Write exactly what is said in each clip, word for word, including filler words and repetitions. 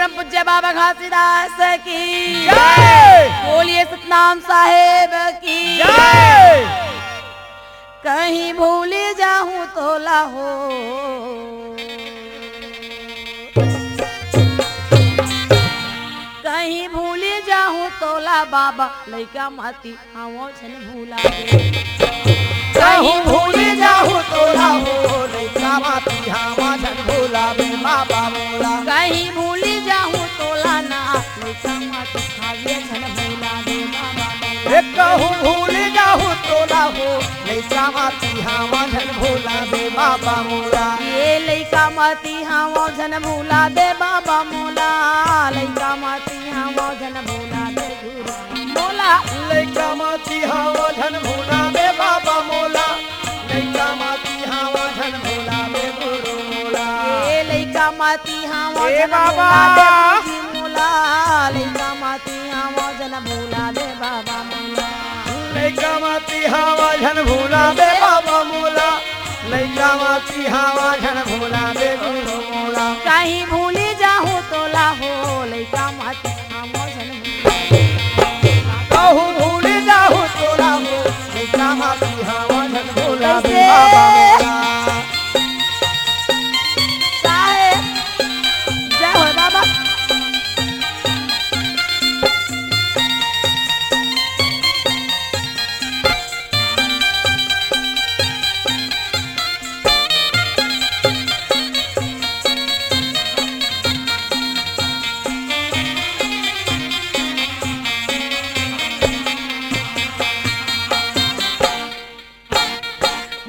पूज्य बाबा घासीदास की जय। बोलिए सतनाम साहेब की जय। कहीं भूली जाहूं तोला हो, कहीं भूली जाहूं तोला बाबा, लइका माती हावों झन भूला दे। कहूँ भूली जाहूँ तोला हो, लइका माती हावों झन भूला दे बाबा मोला। कहीं भूली जाहूँ तोला ना, लइका माती हावों झन भूला दे बाबा मोला। ए कहूँ भूली जाहूँ तोला हो, लइका माती हावों झन भूला दे बाबा मोला। ए लइका माती हावों झन भूला दे बाबा मोला, लइका माती हावों झन भूला दे गुरु मोला। लइका माती हावों झन भूला दे बाबा मोला, लइका माती हावों झन भूला दे गुरु मोला। ए लइका माती हावों ए झन बाबा। भूला दे गुरुजी मोला, लइका माती हावों झन भूला दे बाबा मोला। लइका माती हावों झन भूला दे बाबा मोला, लइका माती हावों झन भूला दे गुरु मोला। कहीं भूली जाहूँ तोला हो, लइका माती हावों झन भूला दे। कहूँ भूली जाहूँ तोला हो, लइका माती हावों झन भूला दे कैसे? बाबा मोला। साहेब, जय हो बाबा।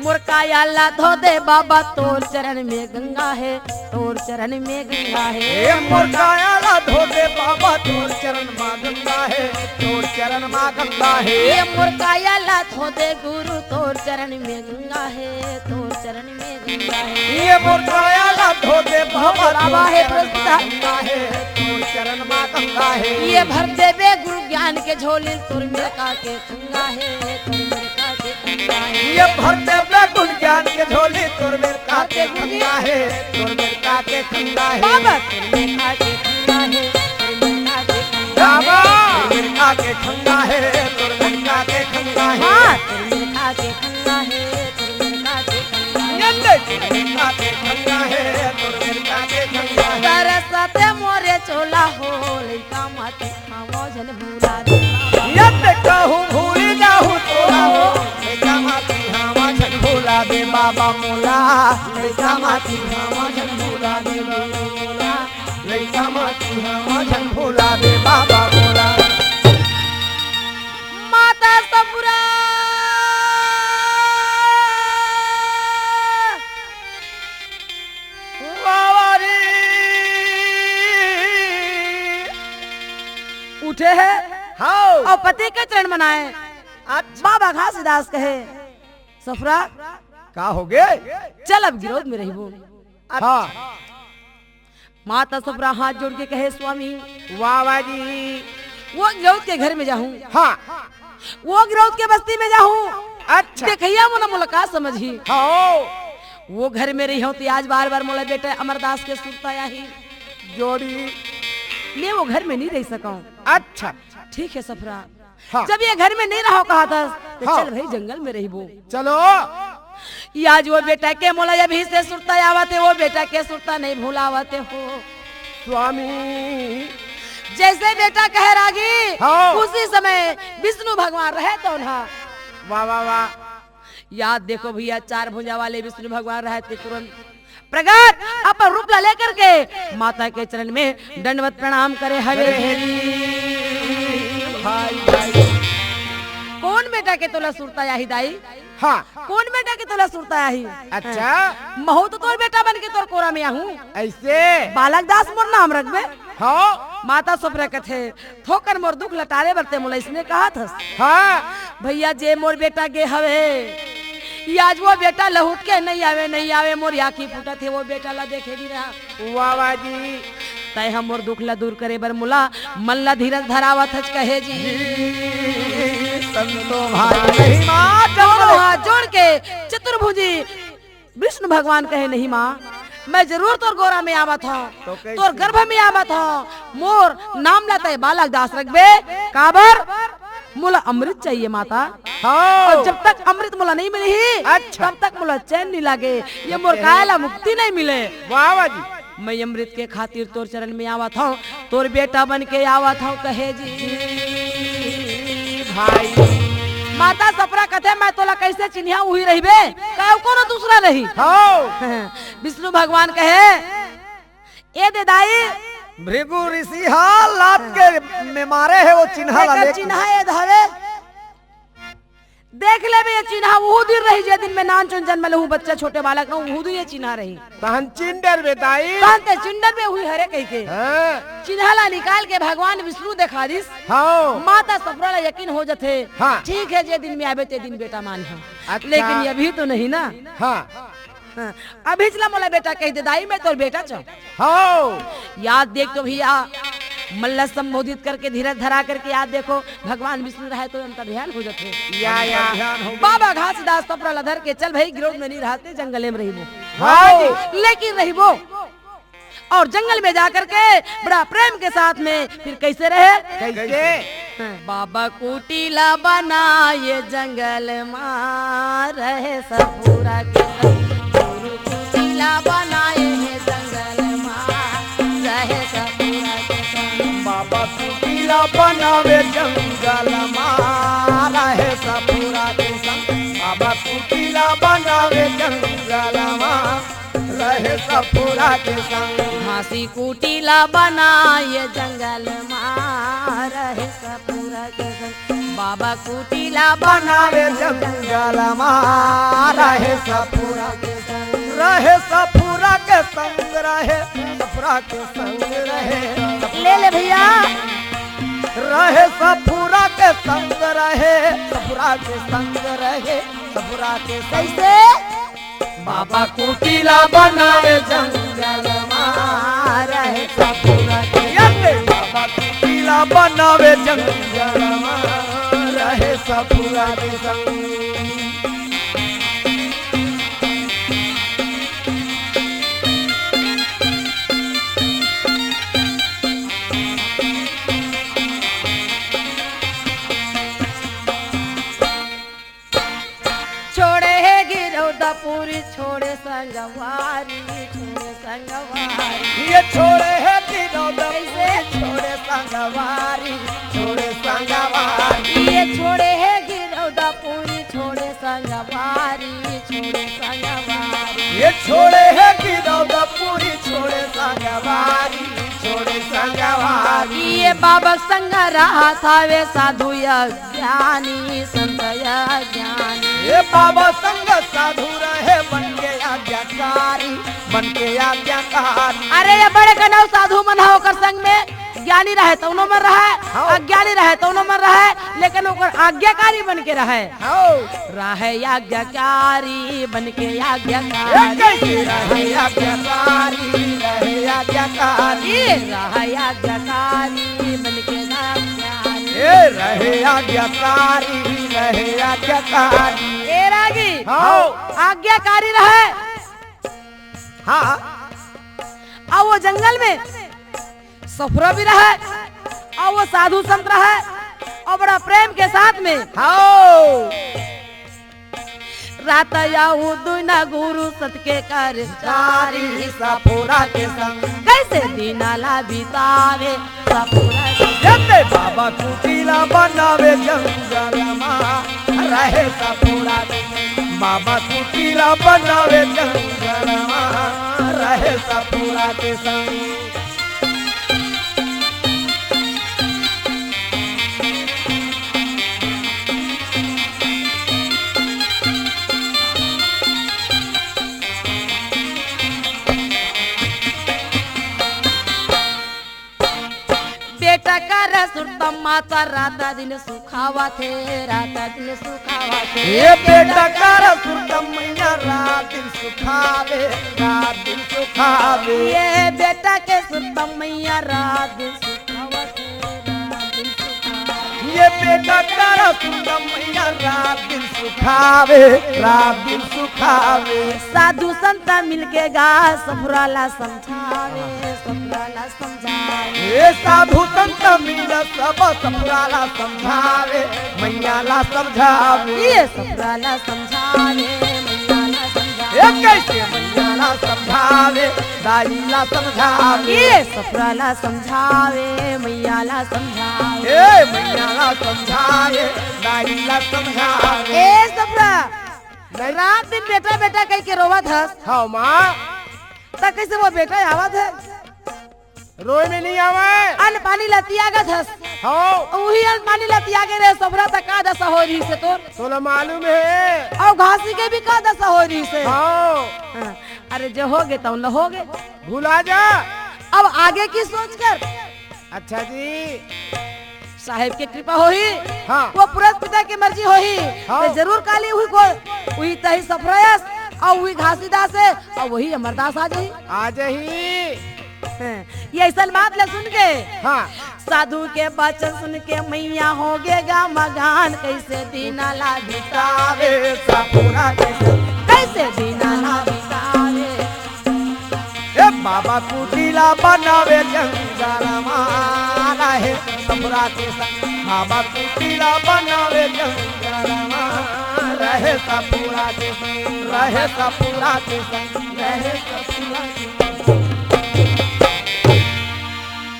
मोर काया ला धो दे बाबा, तोर चरण में गंगा हे, तोर चरण में गंगा हे। ए मोर काया ला धो दे बाबा, तोर चरण मा गंगा हे, तोर चरण मा गंगा हे। ए मोर काया ला धो दे गुरु, तोर चरण में गंगा हे, तोर चरण में गंगा हे। ए मोर काया ला धो दे बाबा, बाबा तोर हे चरण मा प्रभु। गंगा हे, तोर चरण मा गंगा हे। ए भर देबे गुरु ज्ञान के झोली, तोर मेर का के खंगा हे, तोर मेर का के खंगा हे। ए भर देबे गुरु ज्ञान के झोली, तोर मेर का के खंगा हे, तोर मेर का के खंगा हे। बाबा। तोर मेर का के खंगा हे, तोर मेर का के खंगा हे। बाबा। तोर मेर का के खंगा हे, तोर मेर का के खंगा हे। हाँ। तोर मेर का के खंगा हे, तोर मेर का के खंगा हे। नंदे। तोर मेर का के खंगा हे, तोर मेर का के खंगा हे। सरसते मोरे चोला हो, लइका माती हावों झन भूला दे बाबा। ए कहूँ भूली जाहूँ तोला हो, लइका माती हावों झन भूला दे बाबा मोला, लइका माती हावों झन भूला दे बाबा मोला, लइका माती हावों झन भूला दे बाबा मोला। माता सपुरा। वाह, वाह रे। उठे हे हाँ। अउ पति के चरण मनाए। अच्छा। बाबा घासीदास कहे, सफरा, का होगे? चल अब गिरौद में रहिबो। अच्छा। हाँ। माता सफरा हाथ जोड़ के कहे, स्वामी, वाह, वाह जी। वो गिरौद के घर में जाहूँ। हाँ। वो गिरौद के बस्ती में जाहूँ। अच्छा। देखइया मन मोला का समझही। हाँ। वो घर में रहिहूँ त आज बार-बार मोला बेटा अमरदास के सुरता आही। जोड़ी। मैं वो घर में नहीं रह सकूँ। अच्छा। ठीक हे सफरा। हाँ। जब ये घर में नहीं रहों कहत हस, त हाँ। चल भई जंगल में रहिबो। चलो। ए आज वो बेटा के मोला अभी से सुरता आवत हे, वो बेटा के सुरता नहीं भुलावत हो। स्वामी। जइसे बेटा कहे रागी, हाँ। उसी समय विष्णु भगवान रहे तो उन्हा। वाह, वाह, वाह। ए देखो भइया, चार भुजा वाले विष्णु भगवान रहे ते तुरंत प्रगट अपन रूप ला लेकर के माता के चरण में दंडवत प्रणाम करे हवे। अरे भाई, भाई। कोन बेटा के तोला सुरता आही दाई? हाँ। कोन बेटा के तोला सुरता आही? अच्छा। महूँ तो तोर बेटा बन के तोर कोरा में आहूँ। अइसे? बालक दास मोर नाम रखबे। हाँ। माता सफरा कथे, थोकन मोर दुख ल टारे बर ते मोला इसने कहत हस। हाँ। भइया, जे मोर बेटा गे हवे, ए आज वो बेटा लहुट के नहीं आवे, नहीं आवे, मोर आँखी फूटत हे वो बेटा ला देखे बिना। वाह, वाह जी। तैं ह मोर दुख ला दूर करे बर मोला मन ला धीरज धरावत हच कहे जी। संतो भाई महिमा दोनों हाथ जोड़ के चतुर्भुजी विष्णु भगवान कहे, नहीं माँ, मैं जरूर तोर गोरा में आवत हंव, तो कइसे? तोर गर्भ में आवत हंव। मोर नाम ला तैं बालक दास रखबे, काबर? मोला अमृत चाहिए माता। हाँ। अउ जब तक अमृत मोला नहीं मिलही, अच्छा। तब तक मोला चैन नहीं लागे, ये मोर काया ला मुक्ति नहीं मिले। वाह, वाह जी। मैं अमृत के खातिर तोर चरण में आवत हंव, तोर बेटा बन के आवत हंव, कहे जी भाई। माता सफरा कथे, मैं तोला कइसे चिन्हिया, उही रहिबे, का कोनो दूसरा रही? हाँ। विष्णु भगवान कहे, ए दे दाई। भृगु ऋषि हा लात के में मारे हे वो चिन्हा ला एकर लेके। चिन्हा ए धरे। देख लेबे ये चिन्हा उहू दिन रही, जे दिन में नानचुन जनम लेहूं, बच्चा छोटे बालक रहूं, उहू दिन ये चिन्हा रही। तहन चिन्ह डरबे दाई। तहन ते चिन्ह डरबे उही हरे कहिके। हाँ। चिन्हा ला निकाल के भगवान विष्णु देखा दिस। हाँ। माता सफरा ला यकीन हो जथे। हाँ। ठीक हे, जे दिन में आबे ते दिन बेटा मानहूं। अच्छा। लेकिन ये अभी तो नहीं ना। हाँ। हाँ, अभी चला मोला बेटा कहि दे दाई, मैं तोर बेटा चो। हाँ। याद देख तो भैया, मन ला संबोधित करके, धीरज धरा करके याद देखो, भगवान विष्णु रहे तो अंतर्ध्यान हो जाथे। या, या। अंतर्ध्यान हो गए। बाबा घासीदास सफरा ला धर के चल भाई, गिरौद में नहीं रहते, जंगले में रहिबो। हाँ। लेकिन रहिबो। और जंगल में जाकर के बड़ा प्रेम के साथ में फिर कैसे रहे? कैसे? बाबा कुटीला बनाए जंगल मा रहे सफरा के संग। गुरु कुटीला बनाए हे जंगल मा रहे सफरा के संग। बाबा कुटीला बनावे जंगल मा रहे सफरा के संग। बाबा कुटीला बनावे जंगल मा रहे सफरा के संग। घासी कुटीला बनाए जंगल मा रहे सफरा के संग। बाबा कुटीला बनावे जंगल मा रहे सफरा के संग। रहे सफरा के संग, रहे सफरा के संग, रहे ले ले भैया। रहे सफरा के संग, रहे सफरा के संग, रहे सफरा के संग। कैसे? बाबा कुटीला बनावे जंगल मा रहे सफरा के संग। बाबा कुटीला बनावे जंगल मा रहे सफरा के संग। छोड़े हे गिरौदपुरी, छोड़े संगवारी, छोड़े संगवारी। ये छोड़े हे गिरौदपुरी, कैसे? छोड़े संगवारी, छोड़े संगवारी। ये छोड़े हे गिरौदपुरी, छोड़े संगवारी, छोड़े संगवारी। ये छोड़े हे गिरौदपुरी, छोड़े संगवारी, छोड़े संगवारी। ये बाबा संग रहत हवे साधु या ज्ञानी संत या ज्ञानी। ये बाबा संग साधु रहे बन के आज्ञाकारी, बन के आज्ञाकारी। अरे ये बड़े कनौ साधु मन ह ओकर संग में ज्ञानी रहे तौनो मन रहे, हाँ। अज्ञानी रहे तौनो मन रहे, लेकिन ओकर आज्ञाकारी बन के रहे। हाँ। रहे आज्ञाकारी बन के आज्ञाकारी। ए, कैसे रहे आज्ञाकारी, रहे आज्ञाकारी। ए, रहे आज्ञाकारी बन के आज्ञाकारी। ए, रहे आज्ञाकारी, रहे आज्ञाकारी। ए रागी, हाँ। आज्ञाकारी रहे। हाँ। अउ वो जंगल में सफरा भी रहे, अउ वो साधु संत रहे, अउ बड़ा प्रेम के साथ में। हाँ। रात आऊ दुना गुरु सत के कर चारी सफरा के संग। कैसे दिना ला बितावे सफरा के संग। जते बाबा कुटीला बनावे जंगल मा रहे सफरा के संग। बाबा कुटीला बनावे जंगल मा रहे सफरा के संग। बेटा कर सुरतम माता रात दिन सुखावत हे, रात दिन सुखावत हे। ये बेटा कर सुरतम मैया रात दिन सुखावे, रात दिन सुखावे। ये बेटा के सुरतम मैया रात दिन सुखावत हे, रात दिन सुखावे। ये बेटा कर सुंदर मैया रात दिन सुखावे, रात दिन सुखावे। साधु संत मिलके गा सफुरा ला समझावे, सफुरा ला समझावे। ए साधु संत मिल सब सफुरा ला समझावे, मैया ला समझावे। ये सफुरा ला समझावे, मैया ला समझावे। ए कैसे मैया ला समझावे, दाई ला समझावे। ये सफुरा ला समझावे, मैया ला समझावे। ए मैया ला समझावे, दाई ला समझावे। ए सफुरा, नहीं। रात दिन बेटा बेटा कह के रोवत हस। हाँ माँ। त कैसे वो बेटा आवत हे? रोए में नहीं आवे। अन्न पानी ला तियागत हस। हाँ। उही अन्न पानी ला तियागे रहे सफुरा, त का दशा हो रही से तोर? तोला मालूम हे। अउ घासी के भी का दशा हो रही से? हाँ। हाँ। अरे जो होगे तौन ल होगे। भुला जा। अब आगे की सोच कर। अच्छा जी। साहेब के कृपा होही। हाँ। वो पुरस पिता के मर्जी होही। हाँ। त जरूर काली उही को, उही तही सफुरा अस, अउ उही घासीदास हे, अउ उही अमरदास आ जाही। आ जाही। हैं, ये अइसन बात ला सुन के, हाँ। साधु के बचन सुन के मैया होगे गा मगन, कैसे दीना ला बितावे सफुरा के संग, कैसे दीना ला बितावे। ए बाबा कुटीला बनावे जंगल मा रहे सफुरा के संग, बाबा कुटीला बनावे जंगल मा रहे सफुरा के संग, रहे सफुरा के संग, रहे सफुरा के संग।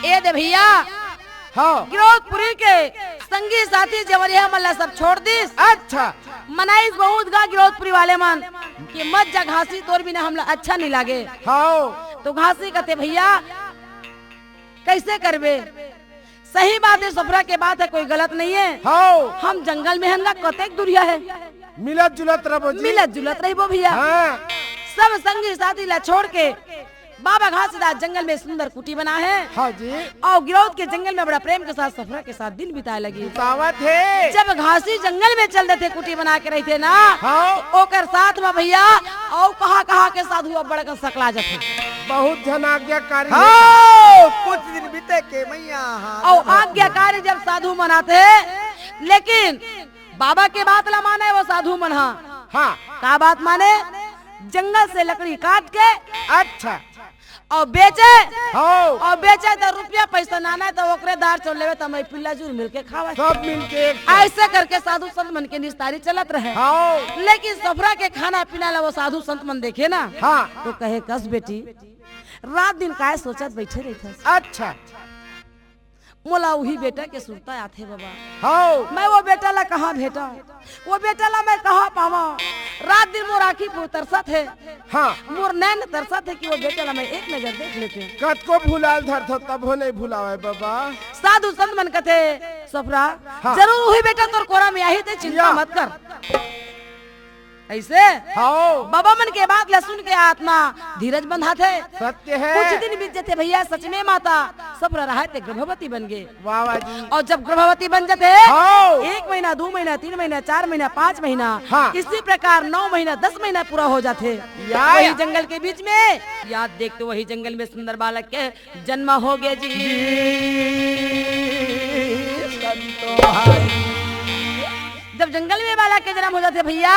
ए दे भैया, हाँ। गिरौदपुरी के संगी साथी जेवरिया मन ला सब छोड़ दिस। अच्छा। मनाइस बहुत गा गिरौदपुरी वाले मन कि मत जा घासी, तोर बिना हमला अच्छा नहीं लागे। हाँ। तो घासी कहते, भैया कैसे करबे? सही बात हे, सफुरा के बात हे, कोई गलत नहीं हे। हाँ। हम जंगल में हन गा, कतेक दुरिहा हे। मिलत जुलत रहिबो जी। मिलत जुलत रहिबो भैया। हाँ। सब संगी साथी ला छोड़ के बाबा घासीदास जंगल में सुंदर कुटी बना हे। हाँ जी। अउ गिरौद के जंगल में बड़ा प्रेम के साथ सफुरा के साथ दिन बिताए लगिस। बितावत हे। जब घासी जंगल में चल देथे, कुटी बना के रहिथे ना, हाँ। ओकर साथ में भैया अउ कहाँ कहाँ के साधु अब बड़कन सकला जाथे। बहुत झन आज्ञाकारी हे। हाँ, कुछ दिन बीते के मैया, हाँ, अउ आज्ञाकारी जब साधु मन आथे, लेकिन बाबा के बात ला माने वो साधु मन हा। हाँ। का बात माने? जंगल से लकड़ी काट के अच्छा। अउ बेचे। हाँ। अउ बेचे त रुपया पैसा नाना त ओकरे दार चोर लेवे त मैं पिल्ला जुर मिलके खावे। सब मिलके एक साथ। ऐसे करके साधु संत मन के निस्तारी चलत रहे। हाँ। लेकिन सफुरा के खाना पीना ला वो साधु संत मन देखे ना। हाँ। तो कहे, कस बेटी, रात दिन काय सोचत बैठे रहिथस? अच्छा। मोला उही बेटा के सुरता आथे बाबा। हाँ। मैं वो बेटा ला कहाँ भेटा, वो बेटा ला मैं कहाँ पावा? रात दिन मोर आँखी तरसत हे। हाँ। मोर नैन तरसत हे कि वो बेटा ला मैं एक नजर देख लेते। कतको भुलाल धरथो तभो नहीं भुलावे बाबा। साधु संत मन कथे, सफुरा, हाँ। जरूर उही बेटा तोर कोरा में आही, ते चिंता या। मत कर। ऐसे हाँ। बाबा मन के बात ला सुन के आत्मा धीरज बंधाथे। सत्य हे। कुछ दिन बीत जथे भैया, सच में माता सफुरा रहे ते गर्भवती बन गे। वाह, वाह जी। अउ जब गर्भवती बन जथे, हाँ। एक महीना, दू महीना, तीन महीना, चार महीना, पाँच महीना, हाँ। इसी प्रकार नौ महीना, दस महीना पूरा हो जाथे। या, वही या। जंगल के बीच में, या देख तो वही जंगल में सुंदर बालक के जन्म हो गे जी। संतो भाई। जब जंगल में बालक के जन्म हो जाथे भैया,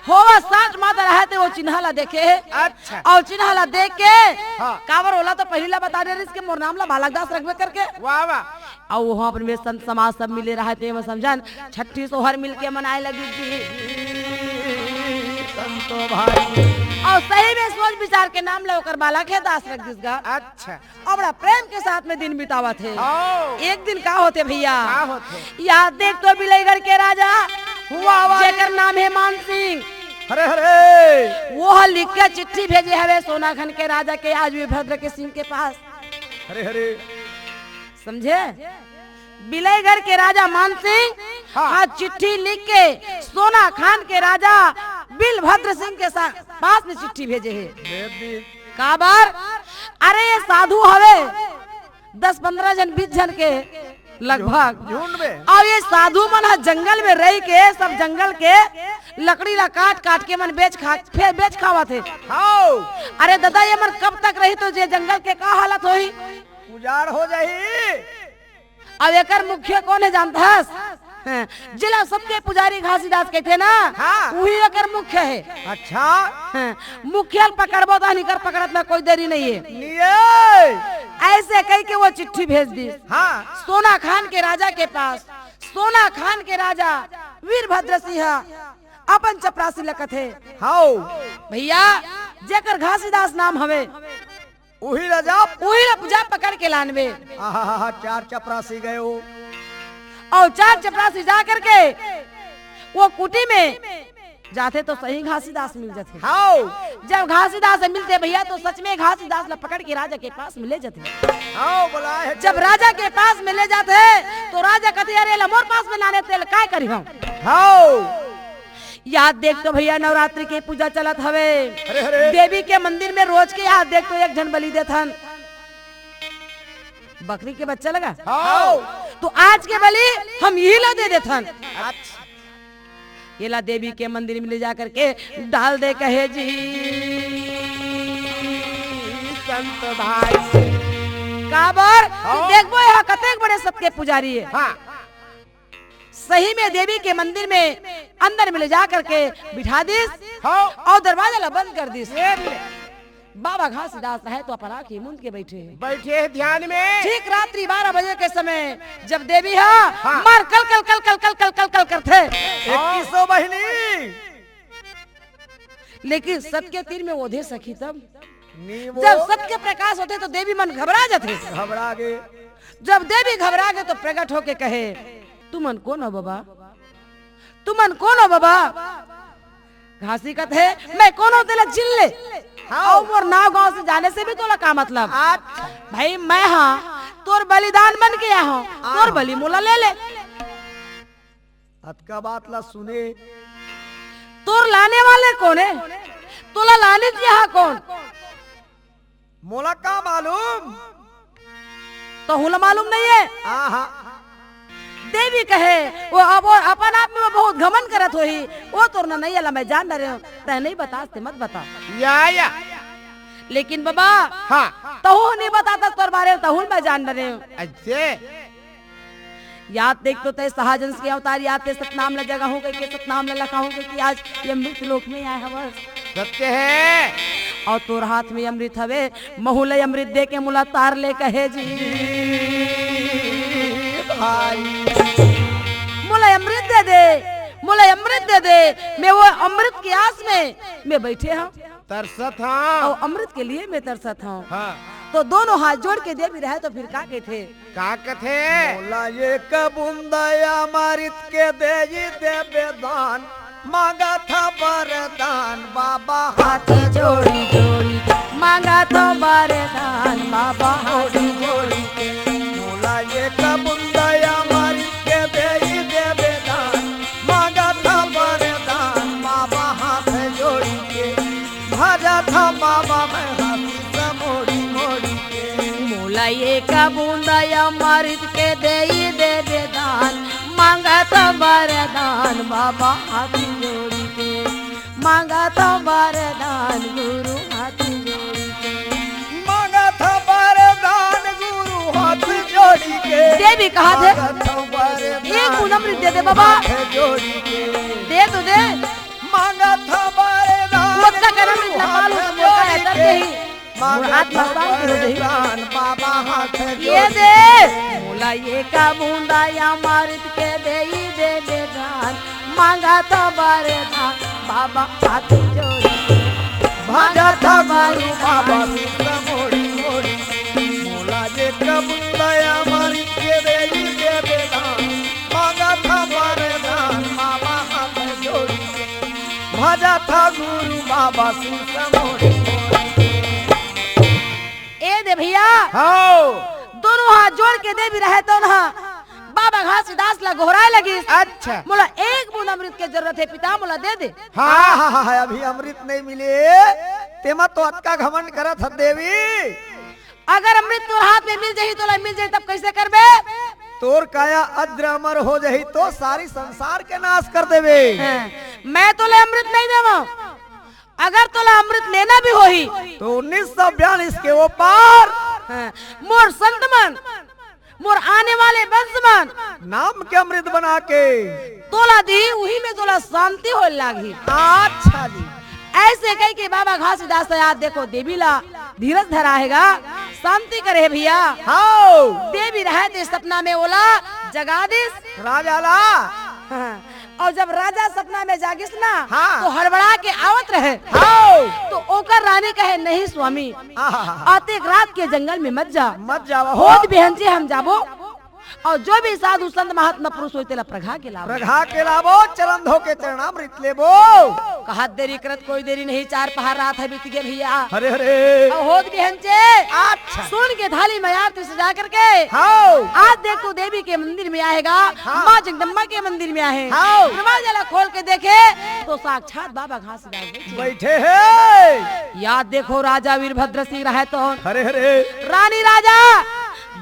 होवा साठ माता रहे ते वो चिन्हा ला देखे। अच्छा। अउ चिन्हा ला देख के, हाँ। काबर ओला तो पहिली ला बता दे रहिस के मोर नाम ला बालक दास रखबे करके। वाह, वाह। अउ वहाँ पर में संत समाज सब मिले रहे ते, मैं समझन छठी सोहर मिल के मनाए लगिस जी। संतो भाई। अउ सही में सोच विचार के नाम ला ओकर बालक हे दास रख दिस गा। अच्छा। अउ बड़ा प्रेम के साथ में दिन बितावत हे। हाँ। एक दिन का होथे भैया? का होथे? या देख तो बिलईगढ़ के राजा, वाह, वाह। जेकर नाम हे मान सिंह। हरे, हरे। वो ह लिख के चिट्ठी भेजे हवे सोनाखान के राजा के आज वीरभद्र के सिंह के पास। हरे, हरे। समझे? बिलईगढ़ के राजा मान सिंह हाँ। आज चिट्ठी लिख के सोनाखान के राजा वीरभद्र सिंह के सा-, पास में चिट्ठी भेजे हे। भेज दी। काबर? अरे ये साधु हवे दस पन्द्रह झन, बीस झन के लगभग। झुंड में। अउ ये साधु मन ह जंगल में रहि के, सब जंगल के लकड़ी ला काट काट के मन बेच खा, फेर बेच खावत हे। हाँ। अरे दादा, ये मन कब तक रही तो ये जंगल के का हालत होही? उजाड़ हो जाही। अब एकर मुखिया कोन हे जानथस? हाँ, जेला सबके पुजारी घासीदास कहिथे ना, हाँ। उही एकर मुख्य हे। अच्छा। हाँ, मुख्य ल पकड़बो त निकर पकड़त म कोई देरी नइ हे। निये। अइसे कहिके ओ चिट्ठी भेज दिस। हाँ। सोनाखान के राजा के पास। सोनाखान के राजा वीरभद्र सिंह अपन चपरासी ल कथे। हव। भइया, जेकर घासीदास नाम हवे, उही ला जा। उही ला जा पकड़ के लानबे। आहा, चार चपरासी गयो। अउ चार चपरासी जा करके ओ कुटी में जाथे त सही घासीदास मिल जाथे। हव। जब घासीदास मिलथे भइया त सच में घासीदास ला पकड़ के राजा के पास में ले जाथे। हव, बोलाय हे। जब राजा के पास में ले जाथे त राजा कथे, "अरे, एला मोर पास में लाने तेल काय करिहंव?" हव। याद देख तो भइया, नवरात्रि के पूजा चलत हवे। अरे, अरे। देवी के मंदिर में रोज के याद देख तो एक झन बलि देथन। बकरी के बच्चा लगा? हव। त आज के बलि हम इही ला दे देथन। अच्छा। एला देवी के मंदिर में ले जा करके डाल दे कहे जी। संत भाई। काबर? हव। देखबो, एहा कतेक बड़े सत के पुजारी हे। हाँ। सही में देवी के मंदिर में अंदर में ले जा करके बिठा दिस। हाँ। अउ दरवाजा ला बंद कर दिस। ये ले। बाबा घासीदास हे त अपन आँखी मूंद के बइठे हे। बइठे हे ध्यान में। ठीक रात्रि बारह बजे के समय जब देवी ह हाँ। मार कल कल कल कल कल कल कल कल करथे। इक्कीसो बहिनी। लेकिन सत के तीर में ओधे सखी तब। नी वो। जब सत के प्रकाश होथे त देवी मन घबरा जाथे। घबरा गे। जब देवी घबरा गे त प्रगट होके कहे, "तुमन कोन हो बबा? तुमन कोन हो बबा?" घासी कथे, "मैं कोन हो तेला चिन ले। हाँ। अउ मोर नाव गाँव से जाने से भी तोला का मतलब? अच्छा। भाई मैं हा तोर बलिदान बन के आए हंव, तोर हाँ। बलि मोला ले ले।" अतका बात ला सुने। तोर लाने वाले कोन हे? तोला लानिस एहा कोन? मोला का मालूम? तहूं ला मालूम नइ हे? आहा। देवी कहे, ओ अब ओ अपन आप में ओ बहुत घमंड करत होही। ओ तोर ननइया ला मैं जान डरेंव, तैं नइ बतास ते मत बता। या, या। लेकिन बबा, हाँ। तहूं नइ बतास तोर बारे में, तहूं ला मैं जान डरेंव। अइसे? याद देख तो तैं सहजन के अवतार, याद तैं सतनाम ला जगाहूं कहिके, सतनाम ला लखाहूं कहिके आज ये मृत लोक में आए हवस। सत्य हे। अउ तोर हाथ में अमृत हवे, महूं ला अमृत दे के मोला तार ले कहे जी। भाई। मोला अमृत दे दे, मोला अमृत दे दे, मैं ओ अमृत के आस में मैं बइठे हंव। तरसत हंव। अउ अमृत के लिए मैं तरसत हंव। हाँ। त दोनों हाथ जोड़ के देवी रहय त फिर का कहिथे? का कथे? मोला एक बूंदा अमृत के देई देबे दान, मांगत हंव बरदान बाबा हाथ जोड़ी जोड़ी, मांगत हंव बरदान बाबा हाथ जोड़ी के। मोला एक बूंदा अमृत के देई देबे दान, मांगत हंव बरदान बाबा हाथ जोड़ी के। भजत हंव बाबा मैं हाथी समोड़ी मोड़ी के। मोला एक बूंदा अमृत के देई देबे दान, मांगत हंव बरदान बाबा हाथी जोड़ी के। मांगत हंव बरदान गुरु हाथी जोड़ी के। मांगत हंव बरदान गुरु हाथ जोड़ी के। देवी कहाथे? मांगत हंव बरदान एक बूंद अमृत दे दे बाबा। हाथ जोड़ी के। दे तो दे। मांगत हंव बरदान ओतका करम गुरु इतना हाथ माल हो, मोर जोड़ी के। करम के ही। मांगत हंव बरदान बाबा हाथ ये जोड़ी दे। के। मोला एक बूंदा अमृत के देई देबे दान, मांगत हंव बरदान बाबा हाथ जोड़ी के। भजत हंव गुरु बाबा शीश मोड़ी मोड़ी। मोला एक बूंदा अमृत के देई देबे दान, मांगत हंव बरदान बाबा हाथ जोड़ी के। भजत हंव गुरु बाबा शीश मोड़ी मोड़ी। ए दे भइया। हव। दोनों हाथ जोड़ के देवी रहय तउन ह बाबा घासीदास ला गोहराय लगिस। अच्छा। मोला एक बूंद अमृत के जरूरत हे पिता, मोला दे दे। हाँ, हाँ, हाँ, हाँ, अभी अमृत नइ मिले, तेमा तो अतका घमंड करत हस देवी। अगर अमृत तोर हाथ में मिल जाही, तोला मिल जाही, तब कइसे करबे? तोर काया अजर अमर हो जाही तो सारी संसार के नाश कर देबे। हाँ, मैं तोला अमृत नइ देवंव। अगर तोला अमृत लेना भी होही तो उन्नीस सौ बयालीस के ओ पार। हाँ, मोर संत मन, मोर आने वाले वंश मन नाम के अमृत बना के तोला दी, उही में तोला शांति होए लागही। अच्छा जी। ऐसे कहिके बाबा घासीदास, याद देखो, देवी ला धीरज धरा हे गा, शांति करे हे भैया। हाव। देवी रहे ते सपना में ओला जगा दिस। राजा ला। हाँ। अउ जब राजा सपना में जागिस ना, हाँ। तो हड़बड़ा के आवत रहे। हाव। तो ओकर रानी कहे, "नहीं स्वामी, आहा। अतेक रात के जंगल में मत जा। मत जावा हो। होत बिहनचे हम जाबो, अउ जो भी साधु संत महात्मा पुरुष होई, तेला प्रगा के लाबो। प्रगा के लाबो, चरण धो के चरणामृत लेबो।" कहत देरी करत कोई देरी नहीं, चार पहर रात हे बीत गे भैया। अरे, अरे। अउ होत बिहनचे। अच्छा। सुन के थाली में आरती सजा करके। हाव। आज देख तू देवी के मंदिर में आहे गा, हाँ। माँ जगदम्बा के मंदिर में आहे। हाव। दरवाजा ला खोल के देखे तो साक्षात बाबा घासीदास बइठे हे। याद देखो, राजा वीरभद्र सिंह रहे तो। अरे, अरे। रानी राजा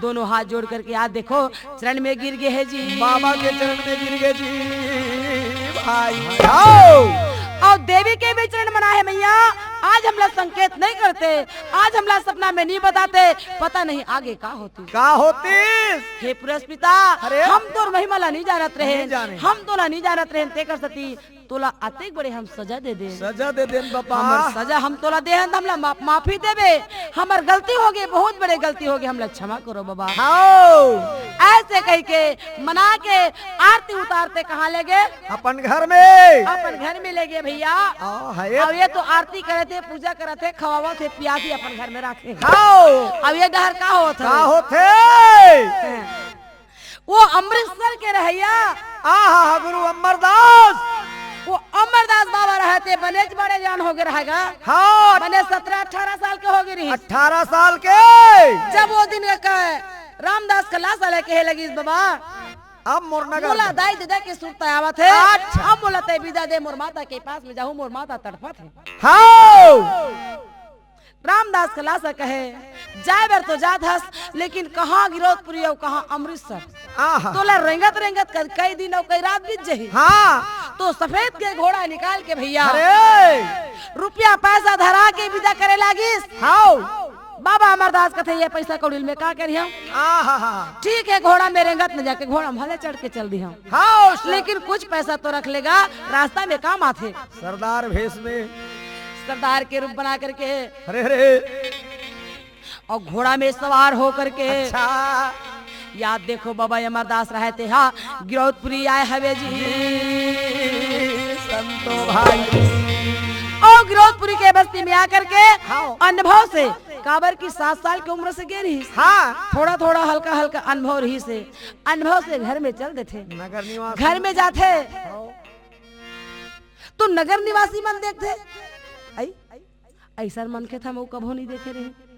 दोनों हाथ जोड़ करके, याद देखो, चरण में गिर गे हे जी। बाबा के चरण में गिर गे जी। भाई, आओ। अउ देवी के भी चरण मना हे, मैया, आज हमला संकेत नहीं करते, आज हमला सपना में नहीं बताते, पता नहीं आगे का होतिस। का होतिस? हे पुरस पिता, अरे। हम तोर महिमा ला नहीं जानत रहेन, नहीं जाने। हम तोला नहीं जानत रहेन, तेकर सेती तोला अतेक बड़े हम सजा दे देन। सजा दे देन बाबा। हमर सजा हम तोला देहन, हमला माफ, माफी देबे। हमर गलती होगे, बहुत बड़े गलती होगे, हमला क्षमा करो बाबा। हाव। ऐसे कहिके मना के आरती उतारते कहाँ ले गे? अपन घर में। अपन घर में ले गे भैया। आ, है। अउ ये तो आरती करत हे, पूजा करत हे, खवावत हे, पियात हे, अपन घर में राखे। हाव। अउ ये डहर का होत हे? का होत हे? वो अमृतसर के रहइया। आहा, गुरु अमरदास। वो अमरदास बाबा रहे ते बनेच बड़े जान होगे रहे गा। हाँ। बने सतरा अठारा साल के होगे रहिस। अठारा साल के। जब वो दिन का कहे, रामदास का लाश लेके हे लगिस बाबा। अब मोर नगर मोला में। दाई ददा के सुरता आवत हे। अच्छा। अब मोला ते बिदा दे, मोर माता के पास में जाहूँ, मोर माता तड़पत हे। हाँ। रामदास के लाश कहे, जाए बर तो जात हस, लेकिन कहाँ गिरौदपुरी अउ कहाँ अमृतसर? आहा। तोला रेंगत रेंगत क-, कई दिन अउ कई रात बीत जही। हाँ। तो सफेद के घोड़ा निकाल के भैया, अरे। रुपया पैसा धरा के बिदा करे लागिस। हाव। बाबा अमरदास कथे, ये पैसा कौड़ी में का करिहौं? आहा। ठीक है, घोड़ा में रेंगत न जाके घोड़ा में भले चढ़ के चल दिहौं। हाव। लेकिन कुछ पैसा तो रख लेगा, रास्ता में काम आथे। सरदार भेष में। सरदार के रूप बना करके। अरे, अरे। अउ घोड़ा में सवार हो करके। अच्छा। याद देखो बाबा अमरदास रहे ते हा, गिरौदपुरी आए हवे जी। संतो भाई। अउ गिरौदपुरी के बस्ती में आकर के हाँ। अनुभव से, काबर की सात साल के उम्र से गे रहिस। हाँ। थोड़ा थोड़ा हल्का हल्का अनुभव रहिस हे, अनुभव से घर में चल देथे। नगर निवासी। घर में जाथे। हाँ। तो नगर निवासी मन देखथे, अई, अइसन मनखे त हमू कभू नहीं देखे रहे।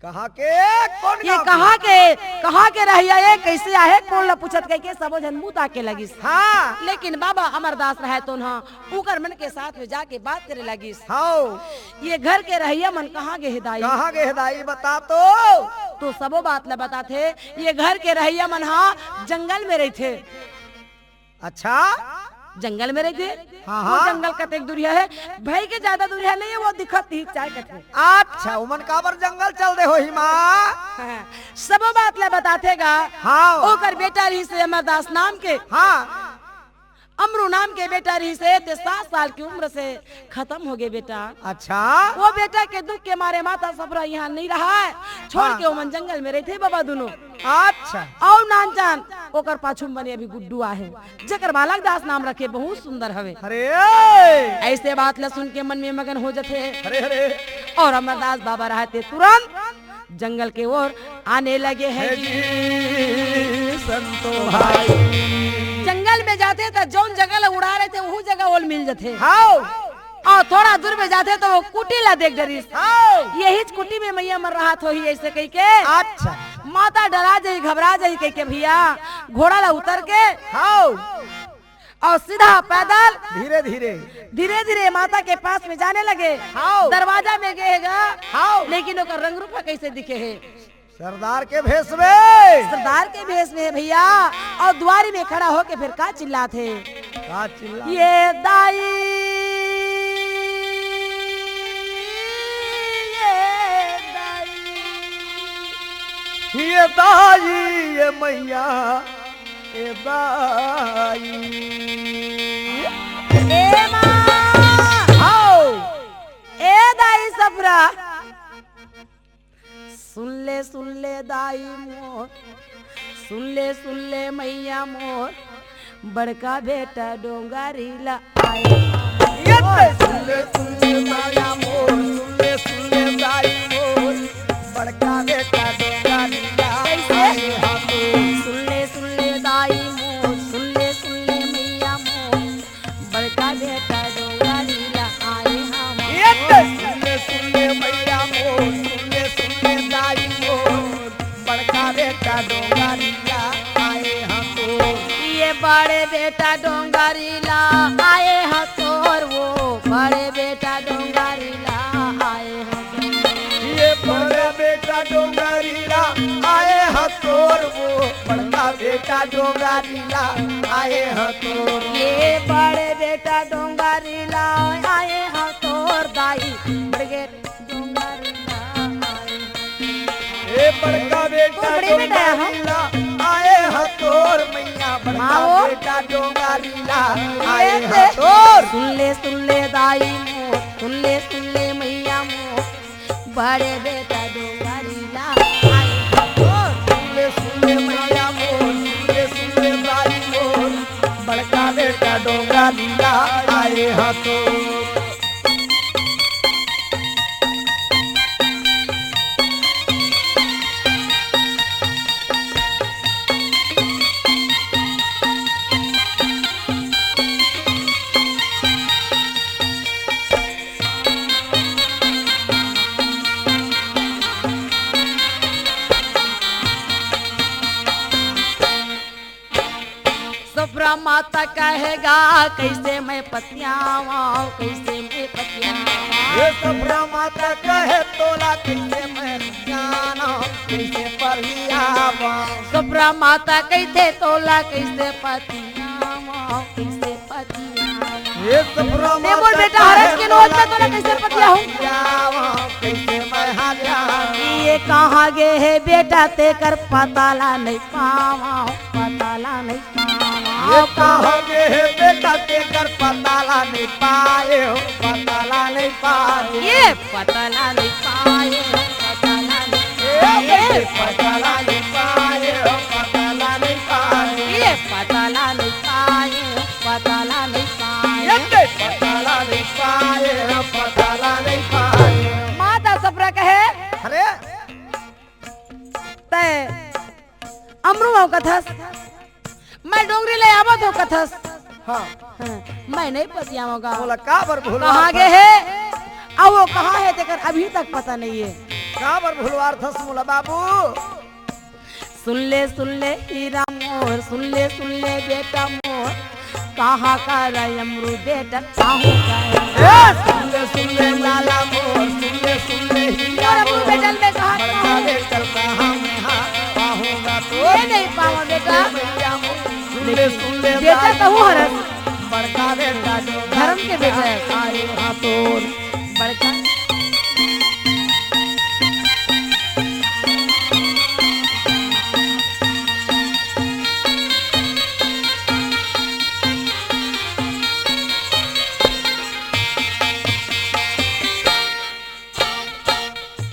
कहाँ के? कौन ये गाँव के? कहाँ के? कहाँ के रहइया ये? कैसे आहे? कौन ला पूछत कहिके सबो झन मुँह ताके लगिस। हाँ। लेकिन बाबा अमरदास रहे तो ना, उकर मन के साथ में जाके बात करे लगिस। हाँ। ये घर के रहइया मन कहाँ गे हे दाई? कहाँ गे हे दाई? बता तो। तो सबो बात ला बताथे। ये घर के रहइया मन हा जंगल में रहिथे। अच्छा? जंगल में रहिथे। हाँ, वो हाँ। जंगल कतेक दूरिहा हे, भई के ज्यादा दूरिहा नहीं हे, वो दिखत ही चाय कथे। अच्छा, उमन काबर जंगल चल दे होही माँ? हाँ, सबो बात ला बताथे गा। हाँ। ओकर बेटा रहिस हे अमरदास नाम के। हाँ। अमरू नाम के बेटा रहिस हे, ते सात साल की उम्र से खतम होगे बेटा। अच्छा। वो बेटा के दुख के मारे माता सफरा इहाँ नहीं रहा हे, छोड़ हाँ। के ओमन जंगल में रहिथे बाबा दुनों। अच्छा। अउ नानचान ओकर पाछू में बने अभी गुड्डू आहे, जेकर बालक दास नाम रखे, बहुत सुंदर हवे। अरे। ऐसे बात ला सुन के मन में मगन हो जथे। अरे, अरे। अउ अमरदास बाबा रहे ते तुरंत जंगल के ओर आने लगे हे हे जी। जी, संतो भाई। जंगल में जाथे त जौन जगह ला उड़ा रहिथे, वहू जगह ओला मिल जथे। हाँ। अउ थोड़ा दूर में जाथे त वो कुटी ला देख डरिस। हाँ। यहीच कुटी में मइया मन रहत होही ऐसे कहिके। अच्छा। माता डरा जही, घबरा जही कहिके भैया घोड़ा ला उतर के हाँ। अउ सीधा पैदल धीरे धीरे। धीरे धीरे माता के पास में जाने लगे। हाँ। दरवाजा में गे हे गा। हाँ। लेकिन ओकर रंग रूप ह कैसे दिखे हे? सरदार के भेष में। सरदार के भेष में हे भैया। अउ दुआरी में खड़ा होके फिर का चिल्लाथे? का चिल्ला? ये दाई, ये दाई। ये दाई, ये मैया, ये दाई। ए माँ! आओ। ए दाई सफरा। सुन ले, सुन ले दाई मोर, सुन ले, सुन ले मैया मोर, बड़का बेटा डोंगरी ला आए। ये तो सुन ले, सुन ले दाई मोर, सुन ले, सुन ले दाई मोर, बड़का बेटा डोंगरी ला कैसे? आए हम। सुन ले, सुन ले दाई मोर, सुन ले, सुन ले मैया मोर, बड़का बेटा डोंगरी ला आए हम। ये तो सुन ले, सुन ले मैया मोर, सुन ले, सुन ले दाई मोर, बड़का बेटा डोंगरी ला आए हम तो। ये बड़े बेटा डोंगरी ला आए हम तोर, वो बड़े बेटा डोंगरी ला आए हम। ये बड़े बेटा डोंगरी ला आए हम तोर, वो बड़का बेटा डोंगरी ला आए हम तोर। ये बड़े बेटा डोंगरी ला आए हम तोर दाई, बड़े डोंगरी ला आए हम। ए बड़का बेटा बड़े बेटा है, डोंगरी ला आए हम तोर मैया, बड़का माँ वो। बेटा डोंगरी ला आए ये हम तोर। सुन ले, सुन ले दाई मोर, सुन ले, सुन ले मैया मोर, बड़े बेटा डोंगरी ला आए हम तोर। सुन ले, सुन ले मैया मोर, सुन ले, सुन ले दाई मोर, बड़का बेटा डोंगरी ला आए हम तोर। सफरा माता कहेगा, कैसे मैं पतियावं, कैसे मैं पतियावं। ये सफरा माता कहे तोला, कैसे मैं पतियावं, कैसे पतियावं। सफरा माता कहिथे तोला, कैसे पतियावं, कैसे पतियावं। ये सफरा ते बोल माता बेटा, हरस कहे के नोच में तोला तोला कैसे कैसे पतियावं? पतियावं, कैसे मैं हरियावं। ये कहाँ गे हे बेटा, तेकर पता ला नहीं पावं, पता ला नहीं ये कहाँ गे हे बेटा, तेकर पता ला नहीं पाएंव, पता ला नहीं पाएंव। ये पता ला नहीं पाएंव, पता ला नहीं ए, पाएंव। पता ला नहीं पाएंव, पता ला नहीं पाएंव। ये पता ला नहीं पाएंव, पता ला नहीं पाएंव। ये पता ला नहीं पाएंव, पता ला नहीं पाएंव। माता सफरा कहे, अरे तैं अमरू हव कथस, मैं डोंगरी ले आवत हव कथस। हाँ। हाँ, मैं नहीं पतियावंव गा। मोला काबर भुलवार कहाँ गे हे? अउ वो कहाँ हे तेकर अभी तक पता नहीं हे। काबर भुलवार थस मोला बाबू? सुन ले, सुन ले हीरा मोर, सुन ले, सुन ले बेटा मोर, कहाँ का रहे अमरू बेटा, काहू का रहे? ए, सुन ले, सुन ले लाला मोर, सुन ले, सुन ले हीरा मोर, अमरू बेटा में कहाँ, बड़का कहाँ? बेटा कहाँ में हा, पाहूँगा तो ये नहीं पावंव बेटा। सुन ले, सुन ले बेटा लाला कहूँ मोर, हरस। बड़का बेटा जो धर्म के बेटा हे। आए हा तोर। बड़का।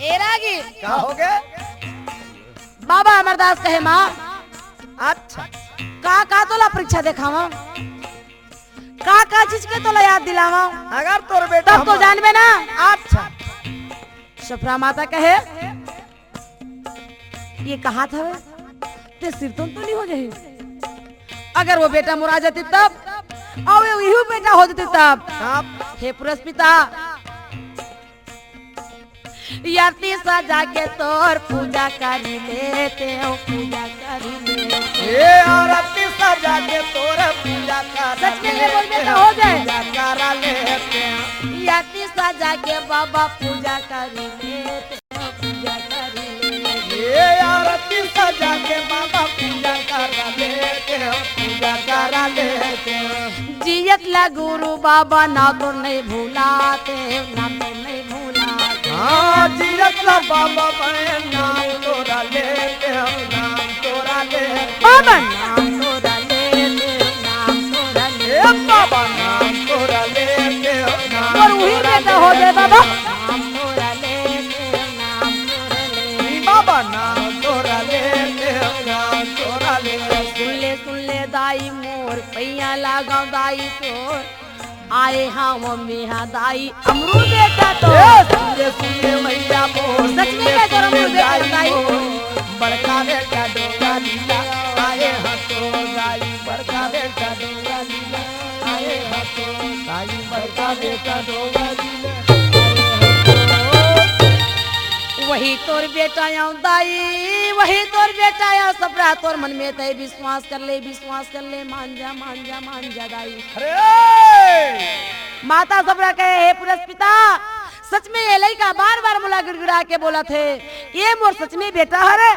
ए रागी। का हो गे? बाबा अमरदास कहे माँ। अच्छा। का, का तोला परीक्षा देखावंव? का का चीज के तोला याद दिलावंव? अगर तोर बेटा तब तो हमर जानबे ना। अच्छा। सफरा माता कहे, ये कहात हवे, ते सिरतोन तो नहीं हो जाही? अगर वो बेटा मोर आ जातिस तब, अउ ये इहू बेटा हो जातिस तब। तब? हे पुरस पिता, आरती सजा के तोर पूजा करी लेतेंव, पूजा करी लेतेंव। ए आरती सजा के तोर पूजा करा सच में ले बोल बेटा, लेतेंव, हो जाए। पूजा करा लेतेंव। आरती सजा के बाबा पूजा करी लेतेंव, पूजा करी लेतेंव। ए आरती सजा के बाबा पूजा करा लेतेंव, पूजा करा लेतेंव। जियत ला गुरु बाबा नाव तोर नहीं भुलातेंव, नाव तोर नहीं भुलातेंव। हाँ, जियत ला बाबा मैं नाम तोरा लेते हो, नाम तोरा लेते हो। बाबा नाम तोरा लेते हो, नाम तोरा लेते हो। ए बाबा नाम तोरा लेते हो, नाम तोरा लेते हो। और वही बेटा हो जाए बाबा। नाम तोरा लेते हो, नाम तोरा लेते हो। बाबा नाम तोरा लेते हो, नाम तोरा लेते हो। सुन ले, सुन ले दाई मोर, पैया लगाओ दाई तोर। आए हाँ वो मेहा दाई अमरू बेटा तो। ए, सुन ले, सुन ले मैया मोर, सच में सुन ले, मैं तो सुन ले अमरू बेटा दाई दाई। मोर। बड़का बेटा डोंगा लीला, आए हाँ तो दाई, बड़का बेटा डोंगा लीला, आए हाँ तो दाई, बड़का बेटा डोंगा लीला, आए हाँ तो। वही तोर बेटा आयो दाई, वही तोर बेटा आयो सपरा, तोर मन में तय विश्वास कर ले, विश्वास कर ले, मान जा, मान जा, मान जा दाई। अरे! माता सपरा कहे, "हे पुरस पिता, सच में ये लइका बार-बार मोला गिड़गिड़ा के बोलत हे, ये मोर सच में बेटा हरे?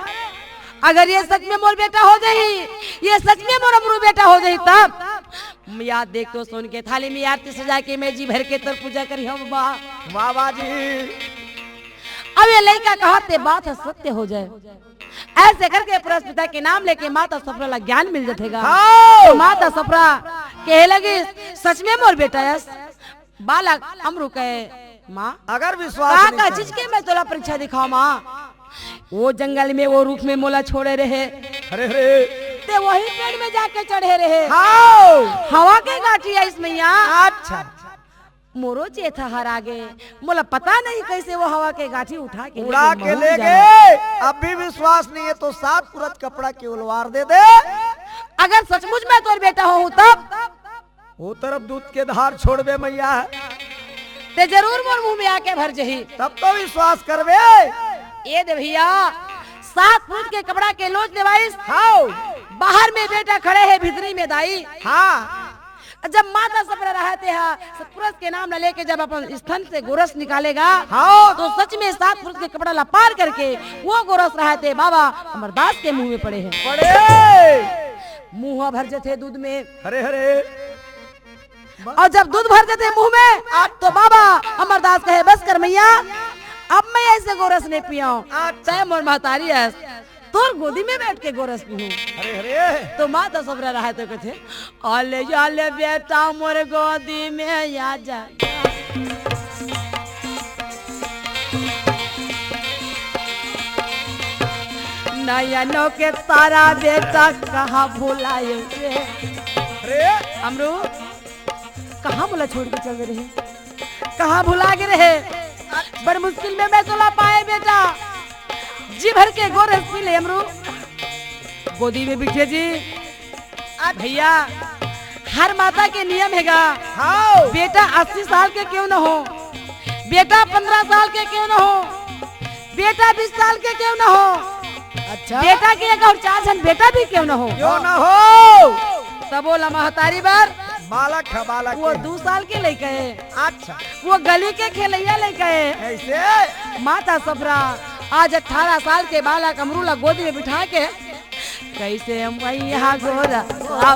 अगर ये सच में मोर बेटा हो जाही, ये सच में मोर अमरू बेटा हो जाही तब?" मैया देख तो सोन के थाली में आरती सजा के मैं जी भर के तोर पूजा करिहौं बाबा। वाह, वाह जी। अब ये लइका कहत हे बात ह सत्य हो जाए। ऐसे करके पुरस पिता के नाम लेके माता सपरा ला ज्ञान मिल जथे गा। हाँ। तो माता सपरा कहे लगिस, "सच में मोर बेटा यस?" बालक अमरू कहे, "माँ, अगर विश्वास का, नहीं का करे। चीज के मैं तोला परीक्षा दिखाओं माँ? वो जंगल में, वो रुख में मोला छोड़े रहे। अरे, अरे। ते वही पेड़ में जाके चढ़े रहे। हाँ। हवा के गांठी आइस मैया। अच्छा। मोरो चेथा हरा गे, मोला पता नहीं कैसे वो हवा के गांठी उठा के उड़ा लेगे, के महूं ले जाना। गए। अब भी विश्वास नहीं है तो सात पुरत कपड़ा के उलवार दे दे। अगर सचमुच मैं तोर बेटा होहूं तब?" वो तरफ दूध के धार छोड़बे मैया। ते जरूर मोर मुंह में आके भर जही। तब तो विश्वास करबे। ए दे भैया, सात पुरत के कपड़ा के लोच लेवाइस। हाँ। बाहर में बेटा खड़े हे, भीतरी में दाई। हाँ। जब माता सपरा रहते हा, सत पुरस के नाम ला लेके जब अपन स्तन से गोरस निकालेगा, हाँ। तो सच में सात पुरस के कपड़ा ला पार करके वो गोरस रहते बाबा अमरदास के मुंह में पड़े हे। पड़े। मुंह भर जथे दूध में। हरे हरे। और जब दूध भर जथे मुंह में, तो बाबा अमरदास कहे, "बस कर मैया, अब मैं ऐसे गोरस नहीं पियाऊं।" अच्छा। तय मोर महतारी अस, तोर गोदी में बैठ के गोरस पीहूं। अरे, अरे। तो माता सपरा रहते कथे, "आले, आले बेटा मोर गोदी में आ जा। नयनों के तारा बेटा कहाँ भुलाए रे?" अरे। अमरू, कहाँ मोला छोड़ के चल दे रहे? कहाँ भुला गे रहे? बड़ मुश्किल में मैं तोला पाए बेटा। जी भर के गोरस पी ले अमरू। गोदी में बिठे जी। भैया, हर माता के नियम हेगा। हाँ। बेटा अस्सी साल के क्यों न हो, बेटा पन्द्रह साल के क्यों न हो, बेटा बीस साल के क्यों न हो, अच्छा। बेटा के एक और चार झन बेटा भी क्यों न हो। क्यों न हो। तब बोला महतारी बर। बालक है, बालक वो है। दू साल के लइका हे। अच्छा। वो गली के खेलैया लइका हे। कैसे? माता सपरा आज अठारह साल के बालक अमरू ला गोदी में बिठा के, "कैसे मैया गोरस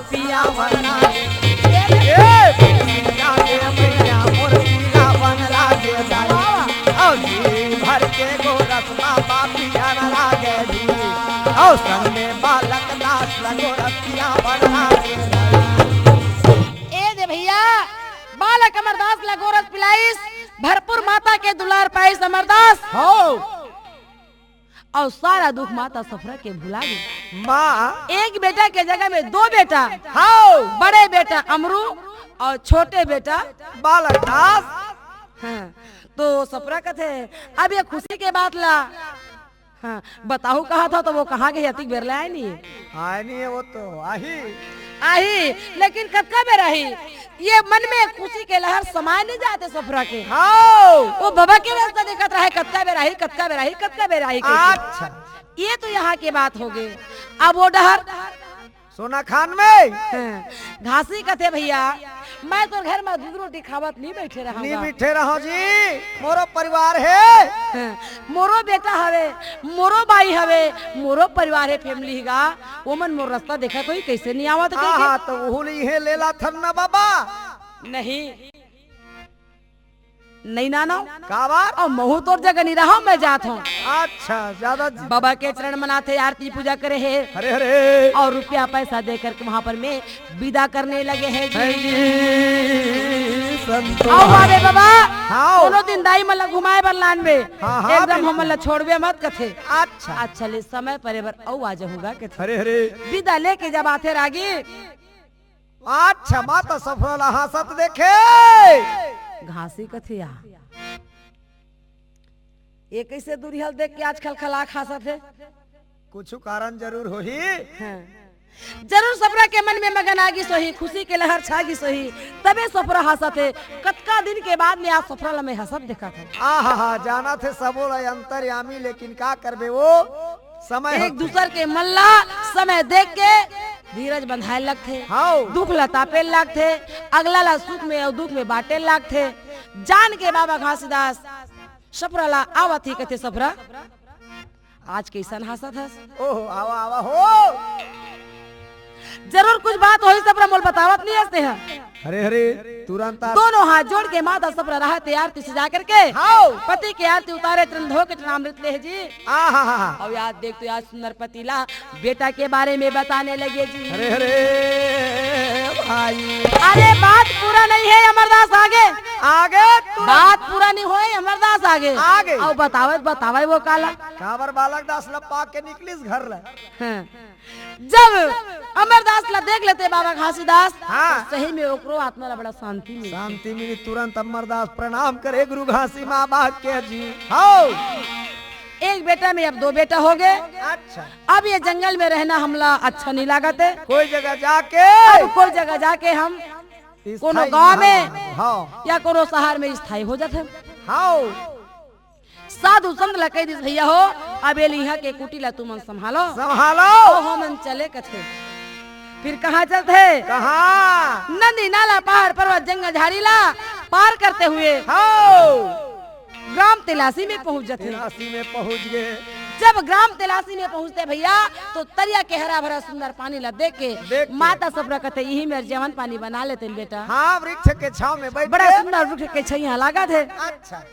पियावना?" ए, मैया मोर पियावन लागे दाई। और जी भर के गोरस बाबा पियावन लागे जी। और संग में बालक दास ला गोरस पियावन लागे दाई। ए दे भैया, बालक अमरदास ला गोरस पिलाइस, भरपूर माता के दुलार पाइस अमरदास। हो। और सारा दुख माता सफरा के भुला गे। माँ। एक बेटा के जगह में दो बेटा। हाँ। बड़े बेटा अमरू और छोटे बेटा बालक दास। हाँ, तो सफरा कथे, "अब ये खुशी के बात ला।" हाँ, बताहू कहा था तो वो कहाँ गे, अतिक बेर ले आए नहीं है। आए नहीं है वो तो, आही। आही, लेकिन कतका बेर आही? ये मन में खुशी के लहर समाए नहीं जाते सफरा के। हाँ। वो बाबा के रास्ता देखत रहे, कतका बेर आही, कतका बेर आही, कतका बेर आही, कतका बेर आही। अच्छा। ये तो यहाँ के बात हो गए। अब वो डहर सोना खान में। हाँ, घासी कथे, "भैया, मैं तोर घर में दूध रोटी खावत नहीं बैठे रहा।" नहीं बैठे रहो जी, मोरो परिवार है। हाँ, मोरो बेटा हवे, मोरो बाई हवे, मोरो परिवार है, family गा। वो मन मोर रास्ता देखत होही, कैसे नहीं आवत कहिके। हाँ, तो वहू ले इहे लेला थन ना बाबा। नहीं। नहीं नानो। काबर? अउ महूँ तोर जगह नहीं रहा, मैं जात हूँ। अच्छा, ज्यादा जी। बाबा के चरण मनाथे, आरती पूजा करे हे। हरे हरे। अउ रुपया पैसा दे करके वहाँ पर मैं विदा करने लगे हे जी। हे जी, संतोष। अउ आबे बाबा, हाँ। कोनो दिन दाई मन ला घुमाए बर लानबे। हाँ, हाँ, एकदम बिल्कुल। हमन ला छोड़बे मत कथे। अच्छा। अच्छा ले समय परे बर अउ आ जाहूँ गा कथे। हरे हरे। विदा लेके जब आथे रागी। अच्छा, माता सफरा ला हाँसत देखे। घासी कथे या। ये कइसे दुरिहा ल देख के आजकल खलाक हाँसत हे? कुछु कारण जरूर होही। हाँ। जरूर सफरा के मन में मगन आगिस होही, खुशी के लहर छागिस होही, तभे सफरा हाँसत हे। कतका दिन के बाद में आज सफरा ला मैं हाँसत देखत हँव। आहा हा, जानत हे सबो ला अंतर्यामी, लेकिन का करबे वो समय एक होथे। दूसर के मन ला समय देख के धीरज बंधाए लगथे, हाँ। दुख ला तापे लगथे, अगला ला सुख में अउ दुख में बांटे लगथे। जान के बाबा घासीदास सफरा ला आवत ही कथे, सफरा, आज कइसन हाँसत हस? ओहो, आवा, आवा हो। जरूर कुछ बात होही, सफरा मोला बतावत नहीं हस तेहा। हरे, हरे, तुरंत आ- दोनों हाथ जोड़ के माता सफरा रहत हे आरती सजा करके। हाओ। पति के आरती उतारे, तुरंत धो के चरणामृत ले हे जी। आहा हा हा। अउ याद देख तो याद सुंदर पति ला बेटा के बारे में बताने लगे जी। हरे, हरे, भाई। अरे बात पूरा नहीं हे अमरदास, आगे। आगे तुरंत। बात पूरा नहीं होय अमरदास, आगे। आगे। अउ बतावत बतावय वो काला। काबर बालक दास ला पाक के निकलिस घर ला। हाँ। जब अमरदास ला देख लेथे बाबा घासीदास, हाँ। तो सही में ओकरो आत्मा ला बड़ा शांति मिले। शांति मिली, तुरंत अमरदास प्रणाम करे गुरु घासी माँ बाग के जी। हाँ। एक बेटा में अब दो बेटा हो गे। अच्छा। अब ये जंगल में रहना हमला अच्छा नहीं लागत हे। कोई जगह जाके अब कोई जगह जाके हम कोनो गांव में हाँ। या कोनो शहर में स्थायी हो जात हे। हाँ। साधु संत ला कहि दिस, भैया हो, अब ये इहाँ के कुटी ला तुमन संभालो। संभालो। तो हमन चले कथे। फिर कहाँ चलथे? कहाँ? नदी, नाला, पहाड़, पर्वत, जंगल, झाड़ी ला पार करते हुए हाँ। ग्राम तेलासी में पहुँच जाथे। तेलासी में पहुँच गे। जब ग्राम तेलासी में पहुँचथे भैया, तो तरिया के हरा भरा सुंदर पानी ला देख के देख के। माता सफरा कथे, इही मेर जेवन पानी बना लेतेन बेटा। हाँ, वृक्ष के छाँव में बैठ बड़ा के। सुंदर वृक्ष के छैया लागत हे। अच्छा।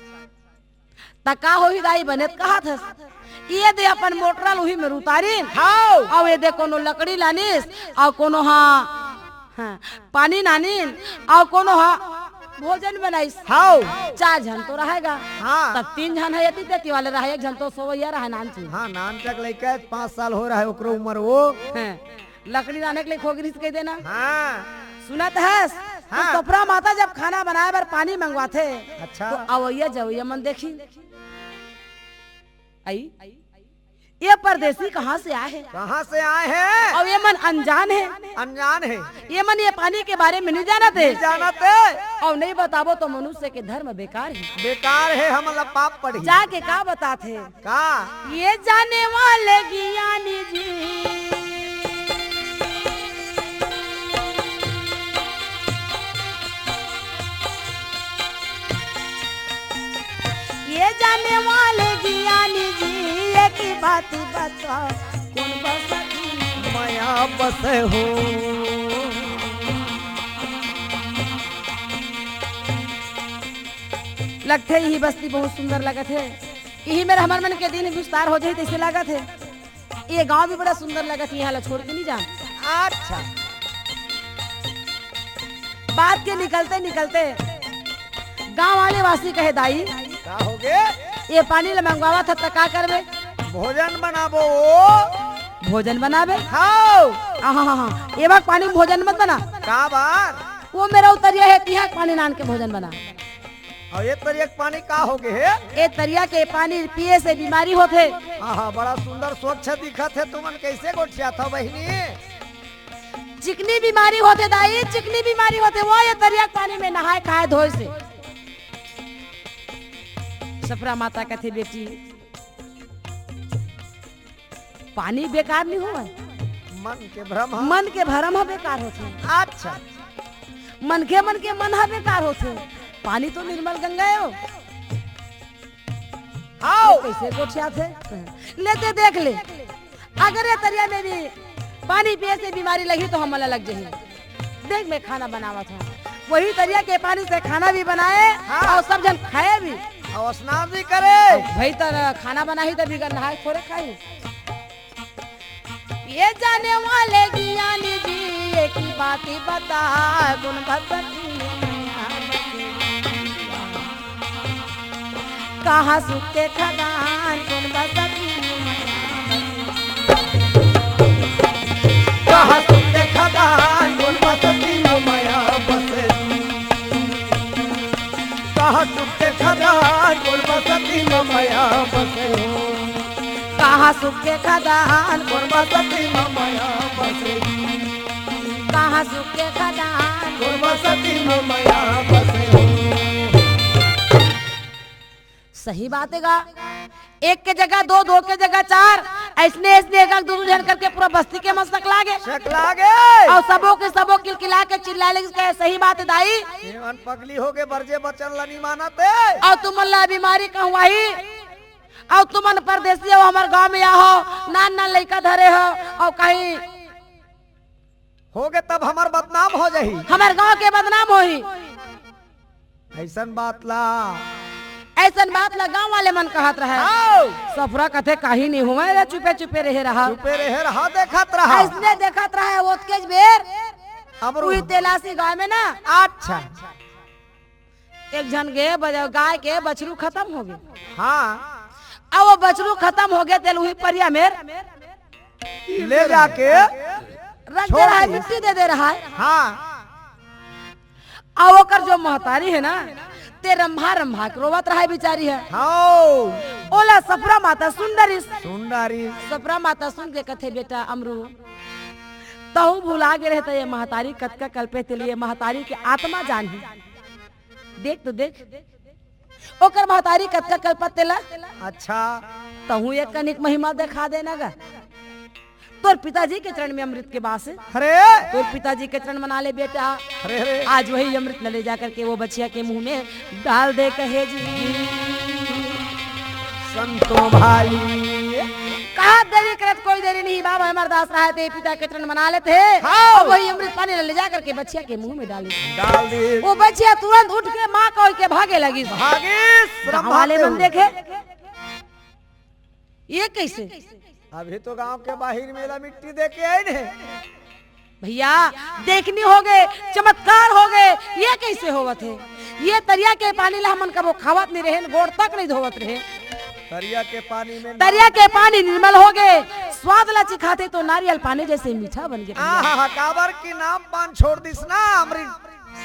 त का होही दाई, बने त कहत हस। ये दे अपन मोटरा ल उही में उतारिन। हाव। अउ ये दे कोनो लकड़ी लानिस, अउ कोनो हा, हाँ, पानी लानिन, अउ कोनो हा भोजन बनाइस। हाव। चार झन तो रहय गा। हाँ। तब तीन झन हे, एती तेती वाले रहय, एक झन तो सोवइया रहय नानचुन। हाँ, नानचक लइका हे, पाँच साल हो रहय ओकरो उमर वो। हाँ। लकड़ी लाने के लिए खोगरी से कहि देना। हाँ। सुनत हस? हाँ। तो सफरा माता जब खाना बनाए बर पानी मंगवाथे, अच्छा। तो अवइया जवइया मन देखी। आई? ये परदेसी कहाँ से आए हे? कहाँ से आए हे? अउ ये मन अनजान हे। अनजान हे। ये मन ये पानी के बारे में नहीं जानत हे। नहीं जानत हे। अउ नहीं बताबो तो मनुष्य के धर्म बेकार हे। बेकार हे, हमन ला पाप पड़ही। जाके का बताथे? का? ये जाने वाले ज्ञानी जी, ये जाने वाले ज्ञानी जी, एक ही बात बताओ, कौन बसती मया बसे हो? लगथे इही बस्ती बहुत सुंदर लगत हे। इही मेर हमर मन के दिन विस्तार हो जाही तइसे लागत हे। ये गांव भी बड़ा सुंदर लगत हे, इहाँ ला छोड़ के नहीं जान। अच्छा। बात के निकलते निकलते गांव वाले वासी कहे, दाई, का हो गे? ये पानी ला मंगवावत हस त का करबे? भोजन बनाबो। भोजन बनाबे? हाव। आहा, हा, हा। ये बाग पानी में भोजन मत बना। काबर? वो मेर तरिया हे, तिहाँ के पानी लान के भोजन बना। अउ ये तरिया के पानी का हो गे हे? ये तरिया के पानी पिए से बीमारी होथे। आहा, बड़ा सुंदर स्वच्छ दिखत हे, तुमन कइसे गोठियाथव बहिनी? चिकनी बीमारी होथे दाई, चिकनी बीमारी होथे, वो ये तरिया के पानी में नहाए खाए धोए से। सफरा माता कथे, बेटी, पानी बेकार नहीं होवय। मन के भरम ह। मन के भरम ह बेकार होथे। अच्छा। मनखे मन के मन ह बेकार होथे। पानी तो निर्मल गंगा हे ओ। हाव। कइसे गोठियाथे? ले ते देख ले। अगर ये तरिया में भी पानी पिए से बीमारी लगही तो हमला लग जाही। देख मैं खाना बनावत हँव। वही तरिया के पानी से खाना भी बनाए हाँ। और सब झन खाए भी। और स्नान भी करे। भाई त खाना बनाही त बिगर नहाए थोड़े खाही। ये जाने वाले ज्ञानी जी, एक ही बात ही बता, गुण भगवती में कहाँ सुख के खदान, गुण भगवती में कहाँ सुख के खदान, गुण भगवती में मया बसे। कहाँ सुख के खदान, गुण भगवती में मया बसे। कहाँ सुख के खदान, गुण बसती में मया बसे। कहाँ सुख के खदान, गुण बसती में मया बसे। सही बात हे गा। एक के जगह दो, दो के जगह चार, अइसने अइसने एक एक दू दू झन करके पूरा बस्ती के मन सकला गे। सकला गे। अउ सबो के सबो किलकिला के चिल्लाए लगिस, कहे, "सही बात हे दाई।" ये मन पगली होगे, बरजे बचन ल नी मानत हे। अउ तुमन ला बीमारी कहूँ आही। अउ तुमन परदेसी हो, हमर गांव में आहो, नान नान लइका धरे हो, अउ कहीं होगे तब हमर बदनाम हो जाही। हमर गांव के बदनाम होही। अइसन बात ला। अइसन बात ला गांव वाले मन कहत रहे। आओ। सफरा कथे, "काही नहीं हुआ रे, चुपे चुपे रहे रहा।" चुपे रहे रहा, देखत रहा। अइसने देखत रहे, ओतकेच बेर अमरू। उही तेलासी गांव में ना। अच्छा। एक झन गे बजा-, गाय के बछरू खतम होगे। हाँ। अब वो बछरू खतम होगे, तेला उही परिया मेर ले जाके रख दे रहा हे, छोड़ दी। मिट्टी दे दे रहा हे। हाँ। अउ ओकर जो महतारी हे ना, ते रंभा रंभा के रोवत रहा हे बिचारी हे। हाँ। ओला सफरा माता सुन डरिस। सुन डरिस। सफरा माता सुन के कथे, "बेटा अमरू, तहूँ भुला गे रहे त ये महतारी कतका कलपे तेला, ये महतारी के आत्मा जानही।" देख तो देख, ओकर महतारी कतका कलपत तेला। अच्छा। तहूँ एक कनिक महिमा देखा देना गा। तोर पिताजी के चरण में अमृत के बास। अरे। तोर पिताजी के चरण मना ले बेटा। अरे, अरे। आज वही अमृत ल ले जा करके वो बछिया के मुंह में डाल दे कहे जी। संतो भाई। कहाँ देरी करत, कोई देरी नहीं, बाबा अमरदास रहा हे ते पिता के चरण मना लेथे। हाँ। अउ वही अमृत पानी ल ले जा करके बछिया के मुंह में डाल दे। डाल दे। वो बछिया तुरंत उठ के माँ कहि के भागे लगिस। भागिस, गाँव वाले मन देखे, ये कइसे? अभी तो गाँव के बाहिर में एला मिट्टी दे के आइन हे। भइया, देखनी होगे, चमत्कार होगे, ये कइसे होवत हे? ये तरिया के पानी ला हमन कभू खावत नइ रहेन, गोड़ तक नइ धोवत रहेन। तरिया के पानी में तरिया के पानी निर्मल होगे, स्वाद ला चिखाथे तो नारियल पानी जइसे मीठा बन गे भइया। आहा, काबर कि नाम पान छोड़ दिस ना अमृत।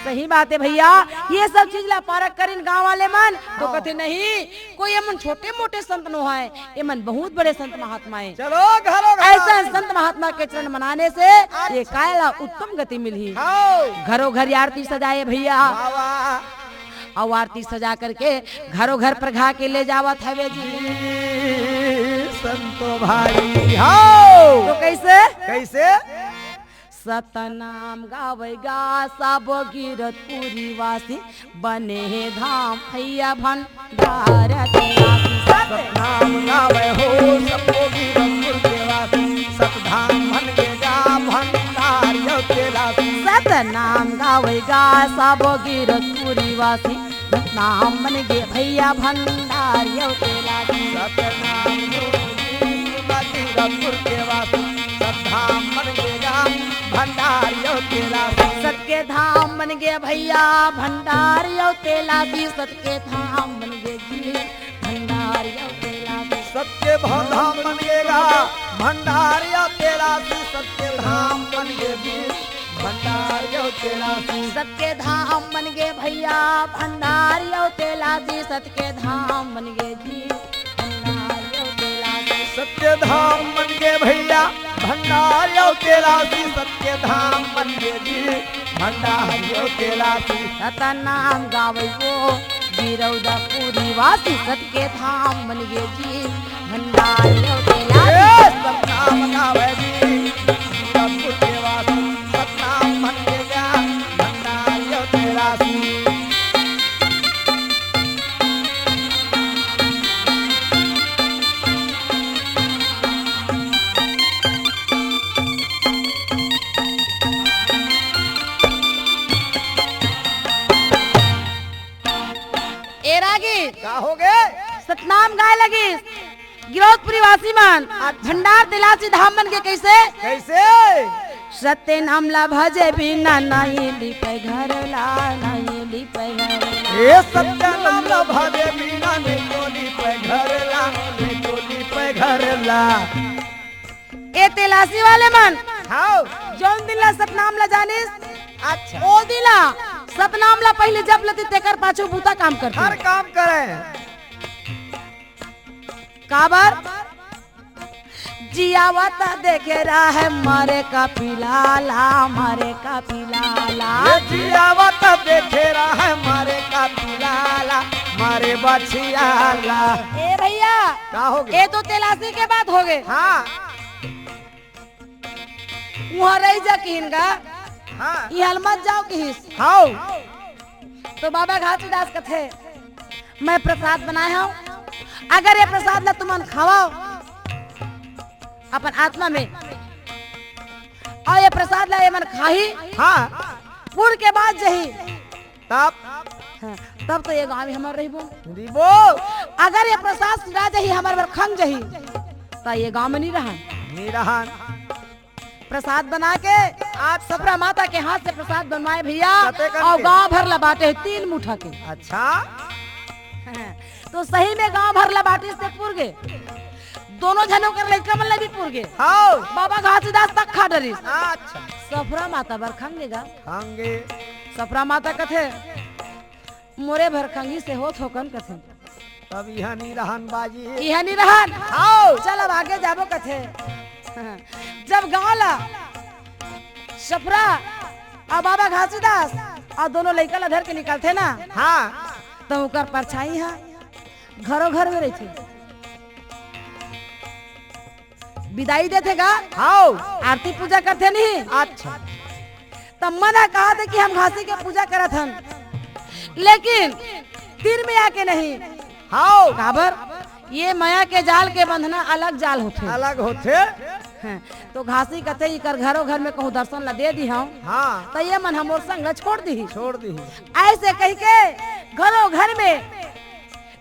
सही बात हे भइया, ये सब चीज ला पारख करिन गाँव वाले मन, तो हाँ। कथे नहीं, कोई एमन छोटे मोटे संत नो हे, एमन बहुत बड़े संत महात्मा हे। चलो घरो घर अइसन संत महात्मा के चरण मनाने से अच्छा। ये काय ला उत्तम गति मिलही। हाँ। घरो घर आरती सजाए भइया। वाह, वाह। अउ आरती सजा करके घरो घर परघा के ले जावत हवे जी। संतो भाई, हाँ। तो कइसे? कइसे? सतनाम गावय गा सबो गिरतपुरी वासी, बने हे धाम भइया भंडार तेलासी। सत- सतनाम गावय हो सबो गिरतपुर के वासी, सतधाम बन गे गा भंडार अउ तेलासी। सतनाम गावय गा सबो गिरतपुरी वासी, सतनाम बन गे भइया भंडार अउ तेलासी। सतनाम गुरुजी गिरतपुर के वासी, सतधाम बन गे गा भंडार अउ तेलासी। सत के धाम बन गे भइया भंडार अउ तेलासी, सत के धाम बन गे जी भंडार अउ तेलासी। सत के धाम बन गे गा भंडार अउ तेलासी, सत के धाम बन गे जी भंडार अउ तेलासी। सत के धाम बन गे भइया भंडार अउ तेलासी, सत के धाम बन गे जी भंडार अउ तेलासी। सत के धाम बन गे भइया भंडार अउ तेलासी, सत के धाम बन गे जी भंडार अउ तेलासी। सतनाम गावय वो गिरौदापुरी वासी, सत के धाम बन गे जी भंडार अउ तेलासी। ए, सतनाम गावय जी गिरौदापुर के वासी, सतनाम बन गे गा भंडार अउ तेलासी। का होगे? सतनाम गाय लगिस। गिरौदपुरी वासी मन अच्छा। भंडार तेलासी धाम मन के कइसे? कइसे? सत्य नाम ला भजे बिना नहीं लिपे घर ला, नहीं लिपे घर ला। ए सत्य नाम ला भजे बिना नहीं तो लिपे घर ला, नहीं तो लिपे घर ला। ए तेलासी वाले मन, हाँ। जौन दिन ला सतनाम ला जानिस, अच्छा। ओ दिन ला सतनाम ला पहिले जप लेती, तेकर पाछू बूता काम करती। हर काम करे। काबर? जियावत देखे रहे मरे का पिलाला, मरे का पिलाला। ये जियावत देखे रहे मरे का पिलाला, मरे बछियाला। ए भैया, का होगे? ए तो तेलासी के बात होगे। हाँ। उहाँ रहि जा किहिन गा। हाँ। इहाँ मत जाव किहिस। हाँ। तो बाबा घासीदास कथे, मैं प्रसाद बनाए हँव, अगर ये प्रसाद ला तुमन खावव अपन आत्मा में, अउ ये प्रसाद ला ये मन खाही, हाँ। पुर के बाद जही, तब? हाँ, तब तो ये गाँव में हमर रहिबो। रहिबो। अगर ये प्रसाद सिरा जही, हमर बर खंग जही, त ये गाँव में नी रहन। नी रहन। प्रसाद बना के आज सफरा माता के हाथ से प्रसाद बनवाए भैया, कते करके? अउ गाँव भर ला बाँटे हे तीन मुठा के। अच्छा। हाँ, तो सही में गाँव भर ला बाँटिस ते पुर गे। दोनों झन ओकर लइका मन ला भी पुर गे। हाँ। बाबा घासीदास तक खा डरिस। अच्छा। सफरा माता बर खंग गे गा। खंग गे। सफरा माता कथे, मोरे भर खंगी से होत होकन कथे। तब इहाँ नी रहन बाजी। इहाँ नी रहन। हाँ। चल अब आगे जाबो कथे। जब गाँव ला सफरा अउ बाबा घासीदास अउ दोनों लइका ला धर के निकलथे ना, हाँ। त ओकर परछाई ह घरो घर में रहिथे। बिदाई देथे गा? हाँ। आरती पूजा करथे नहीं? अच्छा। त मन ह कहा थे कि हम घासी के पूजा करत हन, लेकिन तीर में आके नहीं। हाँ। काबर? ये मया के जाल के बंधना अलग जाल होथे। अलग होथे। हाँ, तो घासी कथे, इकर घरो घर में कहूँ दर्शन ला दे दिहँव, हाँ। त ये मन ह मोर संग ला छोड़ दिही। छोड़ दिही। अइसे कहिके घरो घर में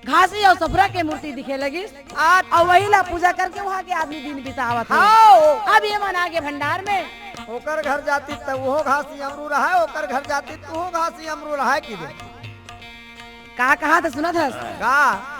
घासी अउ सफरा के मूर्ति दिखे लगिस। अच्छा। अउ वही ला पूजा करके उहाँ के आदमी दिन बितावत हे। हाँ। अब ये मन आगे भंडार में। ओकर घर जातिस त उहो घासी अमरू रहय, ओकर घर जातिस त उहो घासी अमरू रहय कि दे। का कहा त सुनत हस? का?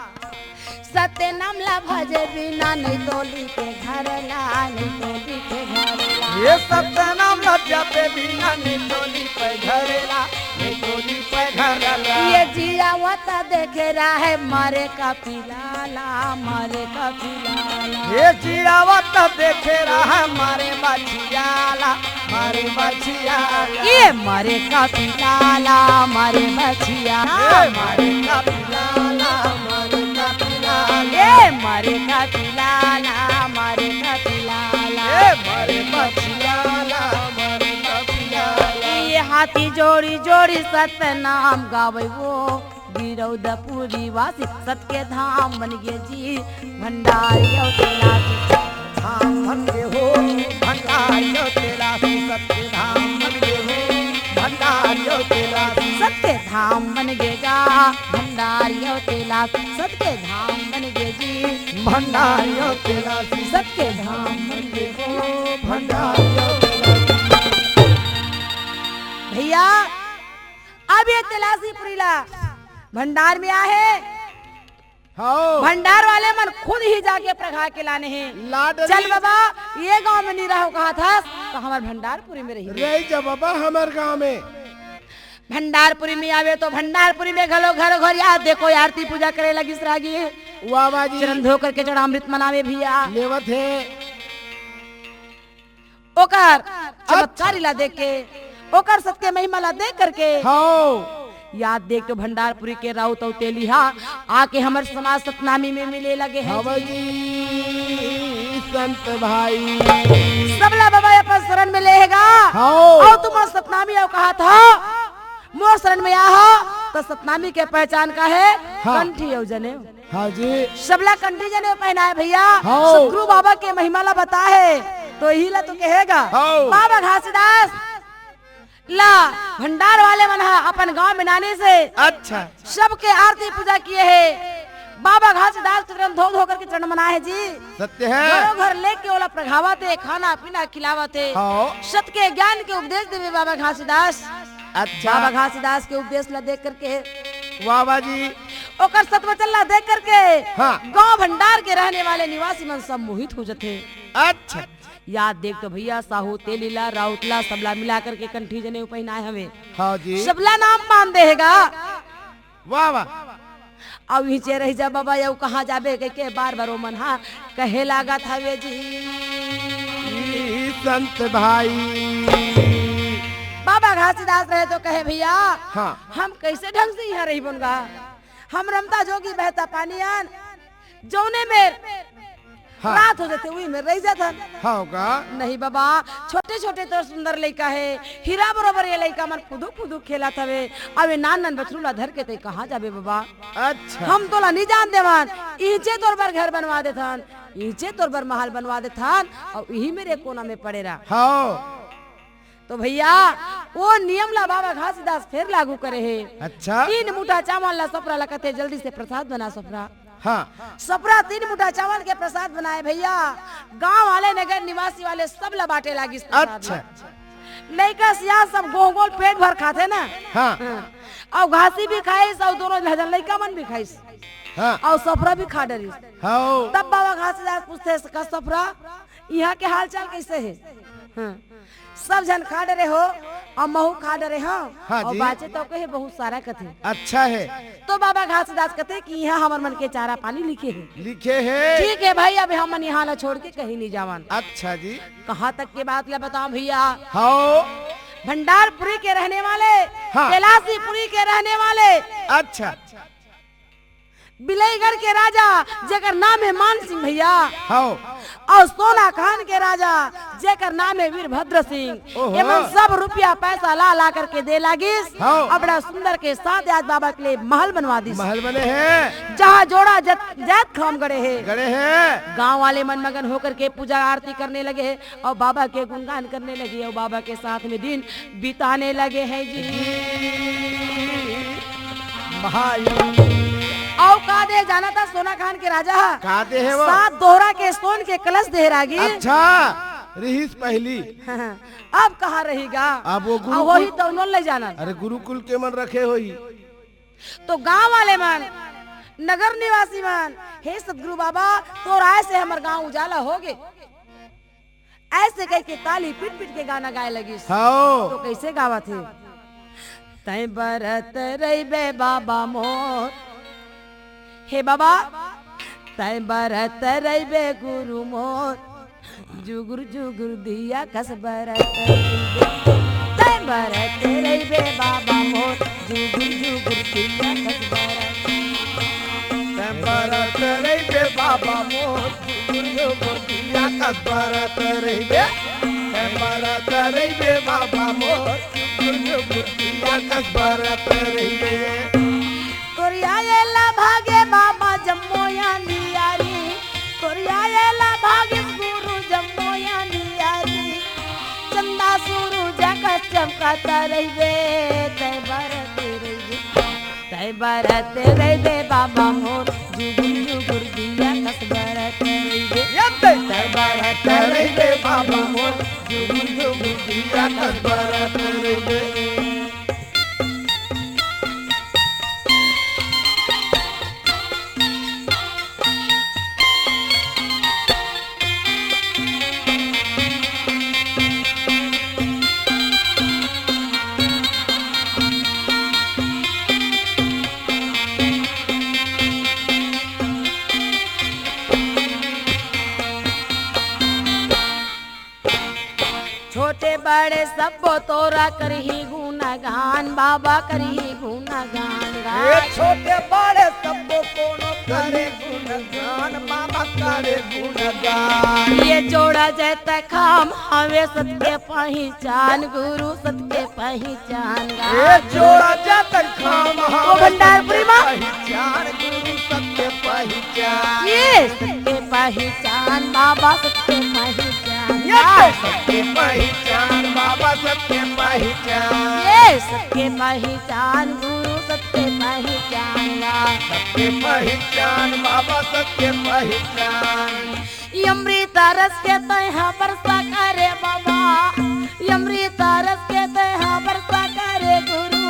सत्य नाम ला भजे बिना नहीं तो लिपे घर ला, नहीं तो लिपे घर ला। ये सत्य नाम ला जपे बिना नहीं तो लिपे घर ला, नहीं तो लिपे घर ला। ये जियावत देखे रहे मरे का पिलाला, मरे का पिलाला। ये जियावत देखे रहे मरे बछियाला, मरे बछियाला। ये मरे का पिलाला, मरे बछियाला। ये मरे का पिलाला, मरे का पिलाला। ये मरे का पिलाला, मरे का पिलाला। ये मरे बछियाला, मरे का पिलाला। ये हाथी जोड़ी जोड़ी सतनाम गावे वो। गिरौदपुरी वासी सत के धाम बन गे जी, भंडारी अउ तेलासी। धाम बन गे हो, भंडारी अउ तेलासी, सत के धाम बन गे हो, भंडारी अउ तेलासी। सत के धाम बन गे गा, भंडारी अउ तेलासी, सत के धाम बन गे जी, भंडारी अउ तेलासी। सत के धाम बन गे हो, भंडारी अउ तेलासी। भैया, अब ये तेलासीपुरी ला भंडार में आहे। हाँ। भंडार वाले मन खुद ही जाके प्रघा के लाने हे। ला डरी। चल बाबा, ये गांव में नी रहो कहा था, त हमर भंडारपुरी में रही। रही जा बाबा, हमर गांव में। भंडारपुरी में आवे तो भंडारपुरी में घलो घरो घर याद देखो, आरती पूजा करे लगिस रागी। वाह, वाह जी। चरण धो करके चरणामृत मनावे भैया। लेवत हे। ओकर चमत्कारी ला देख के, ओकर सत के महिमा ला देख करके, हाँ। याद देख तो भंडारपुरी के राउत अउ तेली हा आके हमर समाज सतनामी में मिले लगे हे। हाँ जी। जी, संत भाई। सबला बाबा अपन शरण में ले हे गा। हाँ। अउ तुमन सतनामी अउ कहा था, मोर शरण में आ हो, त सतनामी के पहचान का हे? हाँ। कंठी अउ जनेऊ। हाँ जी। सबला कंठी जनेऊ पहनाए भैया। हाँ। सतगुरु बाबा के महिमा ला बताए हे, तो इही ला तो कहे गा। हाँ। बाबा घासीदास ला भंडार वाले मन हा अपन गांव में लाने से अच्छा। सबके आरती पूजा किए हे। बाबा घासीदास के चरण धो धो करके चरण मनाए हे जी। सत्य हे। घरों घर लेके ओला प्रघावत हे, खाना पीना खिलावत हे। हाँ। सत के ज्ञान के उपदेश देवे बाबा घासीदास। अच्छा। बाबा घासीदास के उपदेश ला देख करके, वाह, वाह जी। ओकर सत वचन ला देख करके, हाँ। गांव भंडार के रहने वाले निवासी मन सब मोहित हो जथे। अच्छा। याद देख तो भैया, साहू तेलीला, राउतला, सबला मिला करके कंठी जनेऊ पहिनाए हवे। हाँ जी। सबला नाम बांध दे हे गा। वाह, वाह। अउ इचे रहि जा बाबा, अउ कहाँ जाबे कहिके बार बार ओमन हा कहे लागत हवे जी। ई संत भाई। बाबा घासीदास रहे तो कहे, भैया, हाँ। हम कैसे ढंग से इहाँ रहिबोन गा? हम रमता जोगी बहता पानी अन, जौने मेर हाँ। रात हो जाथे, उही मेर रहि जाथन। हाँ का? नहीं बाबा, छोटे छोटे तोर सुंदर लइका हे, हीरा बरोबर ये लइका मन फुदुक फुदुक खेलत हवे। अबे नान नान बछरू ला धर के तैं कहाँ जाबे बाबा? अच्छा। हम तोला नी जान देवन, इहिचे तोर बर घर बनवा देथन, इहिचे तोर बर महल बनवा देथन, अउ इही मेर कोना में पड़े रह। हाँ। तो भैया, वो नियम ला बाबा घासीदास फेर लागू करे हे। अच्छा। तीन मुठा चावल ला सफरा ला कथे, जल्दी से प्रसाद बना सफरा। हाँ। सफरा तीन मुठा चावल के प्रसाद बनाए भैया, गांव वाले नगर निवासी वाले सब ला बांटे लागिस प्रसाद ला। अच्छा। लइका सियान सब गोह गोल पेट भर खाथे ना। हाँ। हाँ। अउ घासी भी खाइस अउ दोनों झन लइका मन भी खाइस। हाँ। अउ सफरा भी खा डरिस। हाँ। तब बाबा घासीदास पूछथे, का सफरा, इहाँ के हाल चाल कैसे हे? हाँ। सब झन खा डरे हो, अउ महू खा डरे हो, हाँ अउ जी। बाचे तो कहे बहुत सारा कथे। अच्छा हे। तो बाबा घासीदास कथे कि इहाँ हमर मन के चारा पानी लिखे हे। लिखे हे। ठीक हे भाई, अब हमन इहाँ ला छोड़ के कहीं नी जावन। अच्छा जी। कहाँ तक के बात ला बताओ भैया? हाँ। भंडारपुरी के रहने वाले, हाँ। कैलासीपुरी के रहने वाले। अच्छा। बिलईगढ़ के राजा, जेकर नाम हे मान सिंह भैया। हाँ। अउ सोनाखान के राजा, जेकर नाम हे वीरभद्र सिंह। ओहो। एमन सब रुपया पैसा ला ला करके दे लागिस। हाँ। अउ बड़ा सुंदर के सात याद बाबा के लिए महल बनवा दिस। महल बने हे। जहाँ जोड़ा जत-, जात खाम गड़े हे। गड़े हे। गांव वाले मन मगन होकर के पूजा आरती करने लगे हे। अउ बाबा के गुणगान करने लगे, अउ बाबा के साथ में दिन बिताने लगे हैं जी। भाई। अउ का दे हे जानत हा सोनाखान के राजा हा? का दे हे वो? सात दोहरा के सोन के कलश दे हे रागी। अच्छा, रिहिस पहली। अब कहाँ रही गा? अब वो गुरुकुल अउ वही तो उन्होंने ले जाना। अरे गुरुकुल के मन रखे होही। तो गांव वाले मन, नगर निवासी मन, हे सतगुरु बाबा, तोर आय से हमर गांव उजाला हो गे। ऐसे कहिके ताली पीट पीट के गाना गाए लगिस। हाँ। तो कैसे गावत हे? तैं बरत रहिबे बाबा मोर, हे बाबा, तैं बरत रहिबे गुरु मोर, जुगुर जुगुर दिया कस बरत रहिबे। तैं बरत रहिबे बाबा मोर, जुगुर जुगुर दिया कस बरत। तैं बरत रहिबे बाबा मोर, जुगुर जुगुर दिया कस बरत रहिबे। तैं बरत रहिबे बाबा मोर, जुगुर जुगुर दिया कस बरत रहिबे। तोर आय ला भागे बाबा जम्मो अंधियारी, तोर आय ला भागे गुरु जम्मो अंधियारी। चंदा सूरज कस चमकत रहिबे, तैं बरत रहिबे। तैं बरत रहिबे बाबा मोर, जुगुर जुगुर दिया कस बरत रहिबे। तैं बरत रहिबे बाबा मोर, जुगुर जुगुर दिया कस बरत रहिबे। छोटे बड़े सब्बो तोर करही गुणगान, बाबा करही गुणगान गा। ए छोटे बड़े सब्बो कोनो करे गुणगान, बाबा करे गुणगान। ए जोड़ा जय तैं खाम हवे सत के पहिचान, गुरु सत के पहिचान गा। ए जोड़ा जय तैं खाम हवे ओ भंडारपुरी माँ। पहिचान, गुरु सत के पहिचान। ए सत के पहिचान, बाबा सत के पहिचान। ये तो सत के पहिचान, बाबा सत के पहिचान। ए सत के पहिचान, गुरु सत्य पहचान ला, सत्य पहचान बाबा, सत्य पहचान। अमृत रस के तैं हा बरसा करे बाबा, अमृत रस के तैं हा बरसा करे गुरु।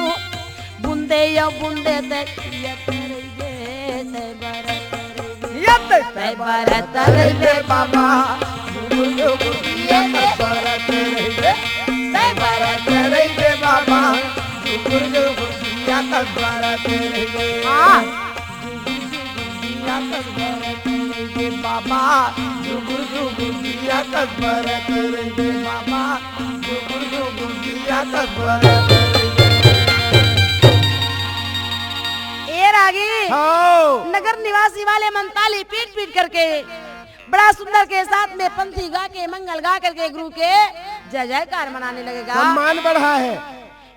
बूंदे या बूंदे तैं पियत रहिबे, तैं बरत रहिबे। ये तैं तैं बरत रहिबे बाबा, जुगुर जुगुर जिया कस बरत रहिबे। तैं बरत रहिबे बाबा, जुगुर जुगुर जिया कस बरत रहिबे। हाँ। जुगुर जुगुर जिया कस बरत रहिबे बाबा, जुगुर जुगुर जिया कस बरत रहिबे बाबा, जुगुर जुगुर जिया कस बरत रहिबे। ए रागी, हाँ। नगर निवासी वाले मन ताली पीट पीट करके बड़ा सुंदर के साथ में पंथी गा के, मंगल गा करके गुरु के जय जयकार मनाने लगेगा। सम्मान बढ़ा है।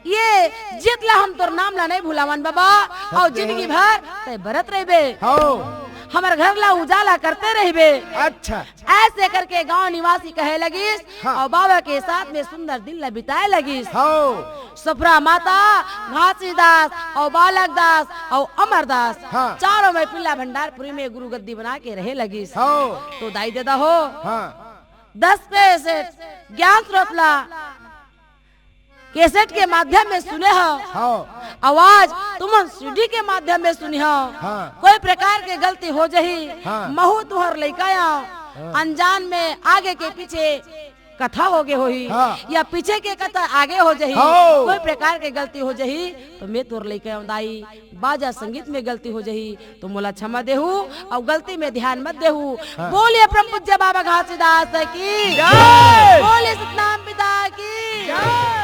ये जित ला हम तोर नाम ला नहीं भुलावन बाबा, और सत्य जिंदगी है। भर तैं बरत रहिबे। हाँ। हमर घर ला उजाला करते रहिबे। अच्छा। ऐसे करके गांव निवासी कहे लगिस, हाँ। और बाबा के साथ में सुंदर दिन ला बिताए लगिस। हाँ। सफरा माता, घासीदास और बालक दास और अमरदास, हाँ। चारों में पिल्ला भंडारपुरी में गुरु गद्दी बना के रहे लगिस। हाँ। तो दाई ददा हो, हाँ। दस कैसेट ज्ञान स्रोत ला कैसेट के माध्यम में सुने हो। हाँ। आवाज तुमन सीडी के माध्यम में सुनी हो। हाँ। कोई प्रकार के गलती हो जही, हाँ। महू तुहर लइका आंव। हाँ। अनजान में आगे के पीछे कथा हो गे होही, हाँ। या पीछे के कथा आगे हो जही, हाँ। कोई प्रकार के गलती हो जही, तो मैं तोर लइका आंव दाई, बाजा संगीत में गलती हो जही, तो मोला क्षमा देहू, और गलती में ध्यान मत देहू। हाँ। बोलिए परम पूज्य बाबा घासीदास की जय। बोलिए सतनाम पिता की जय।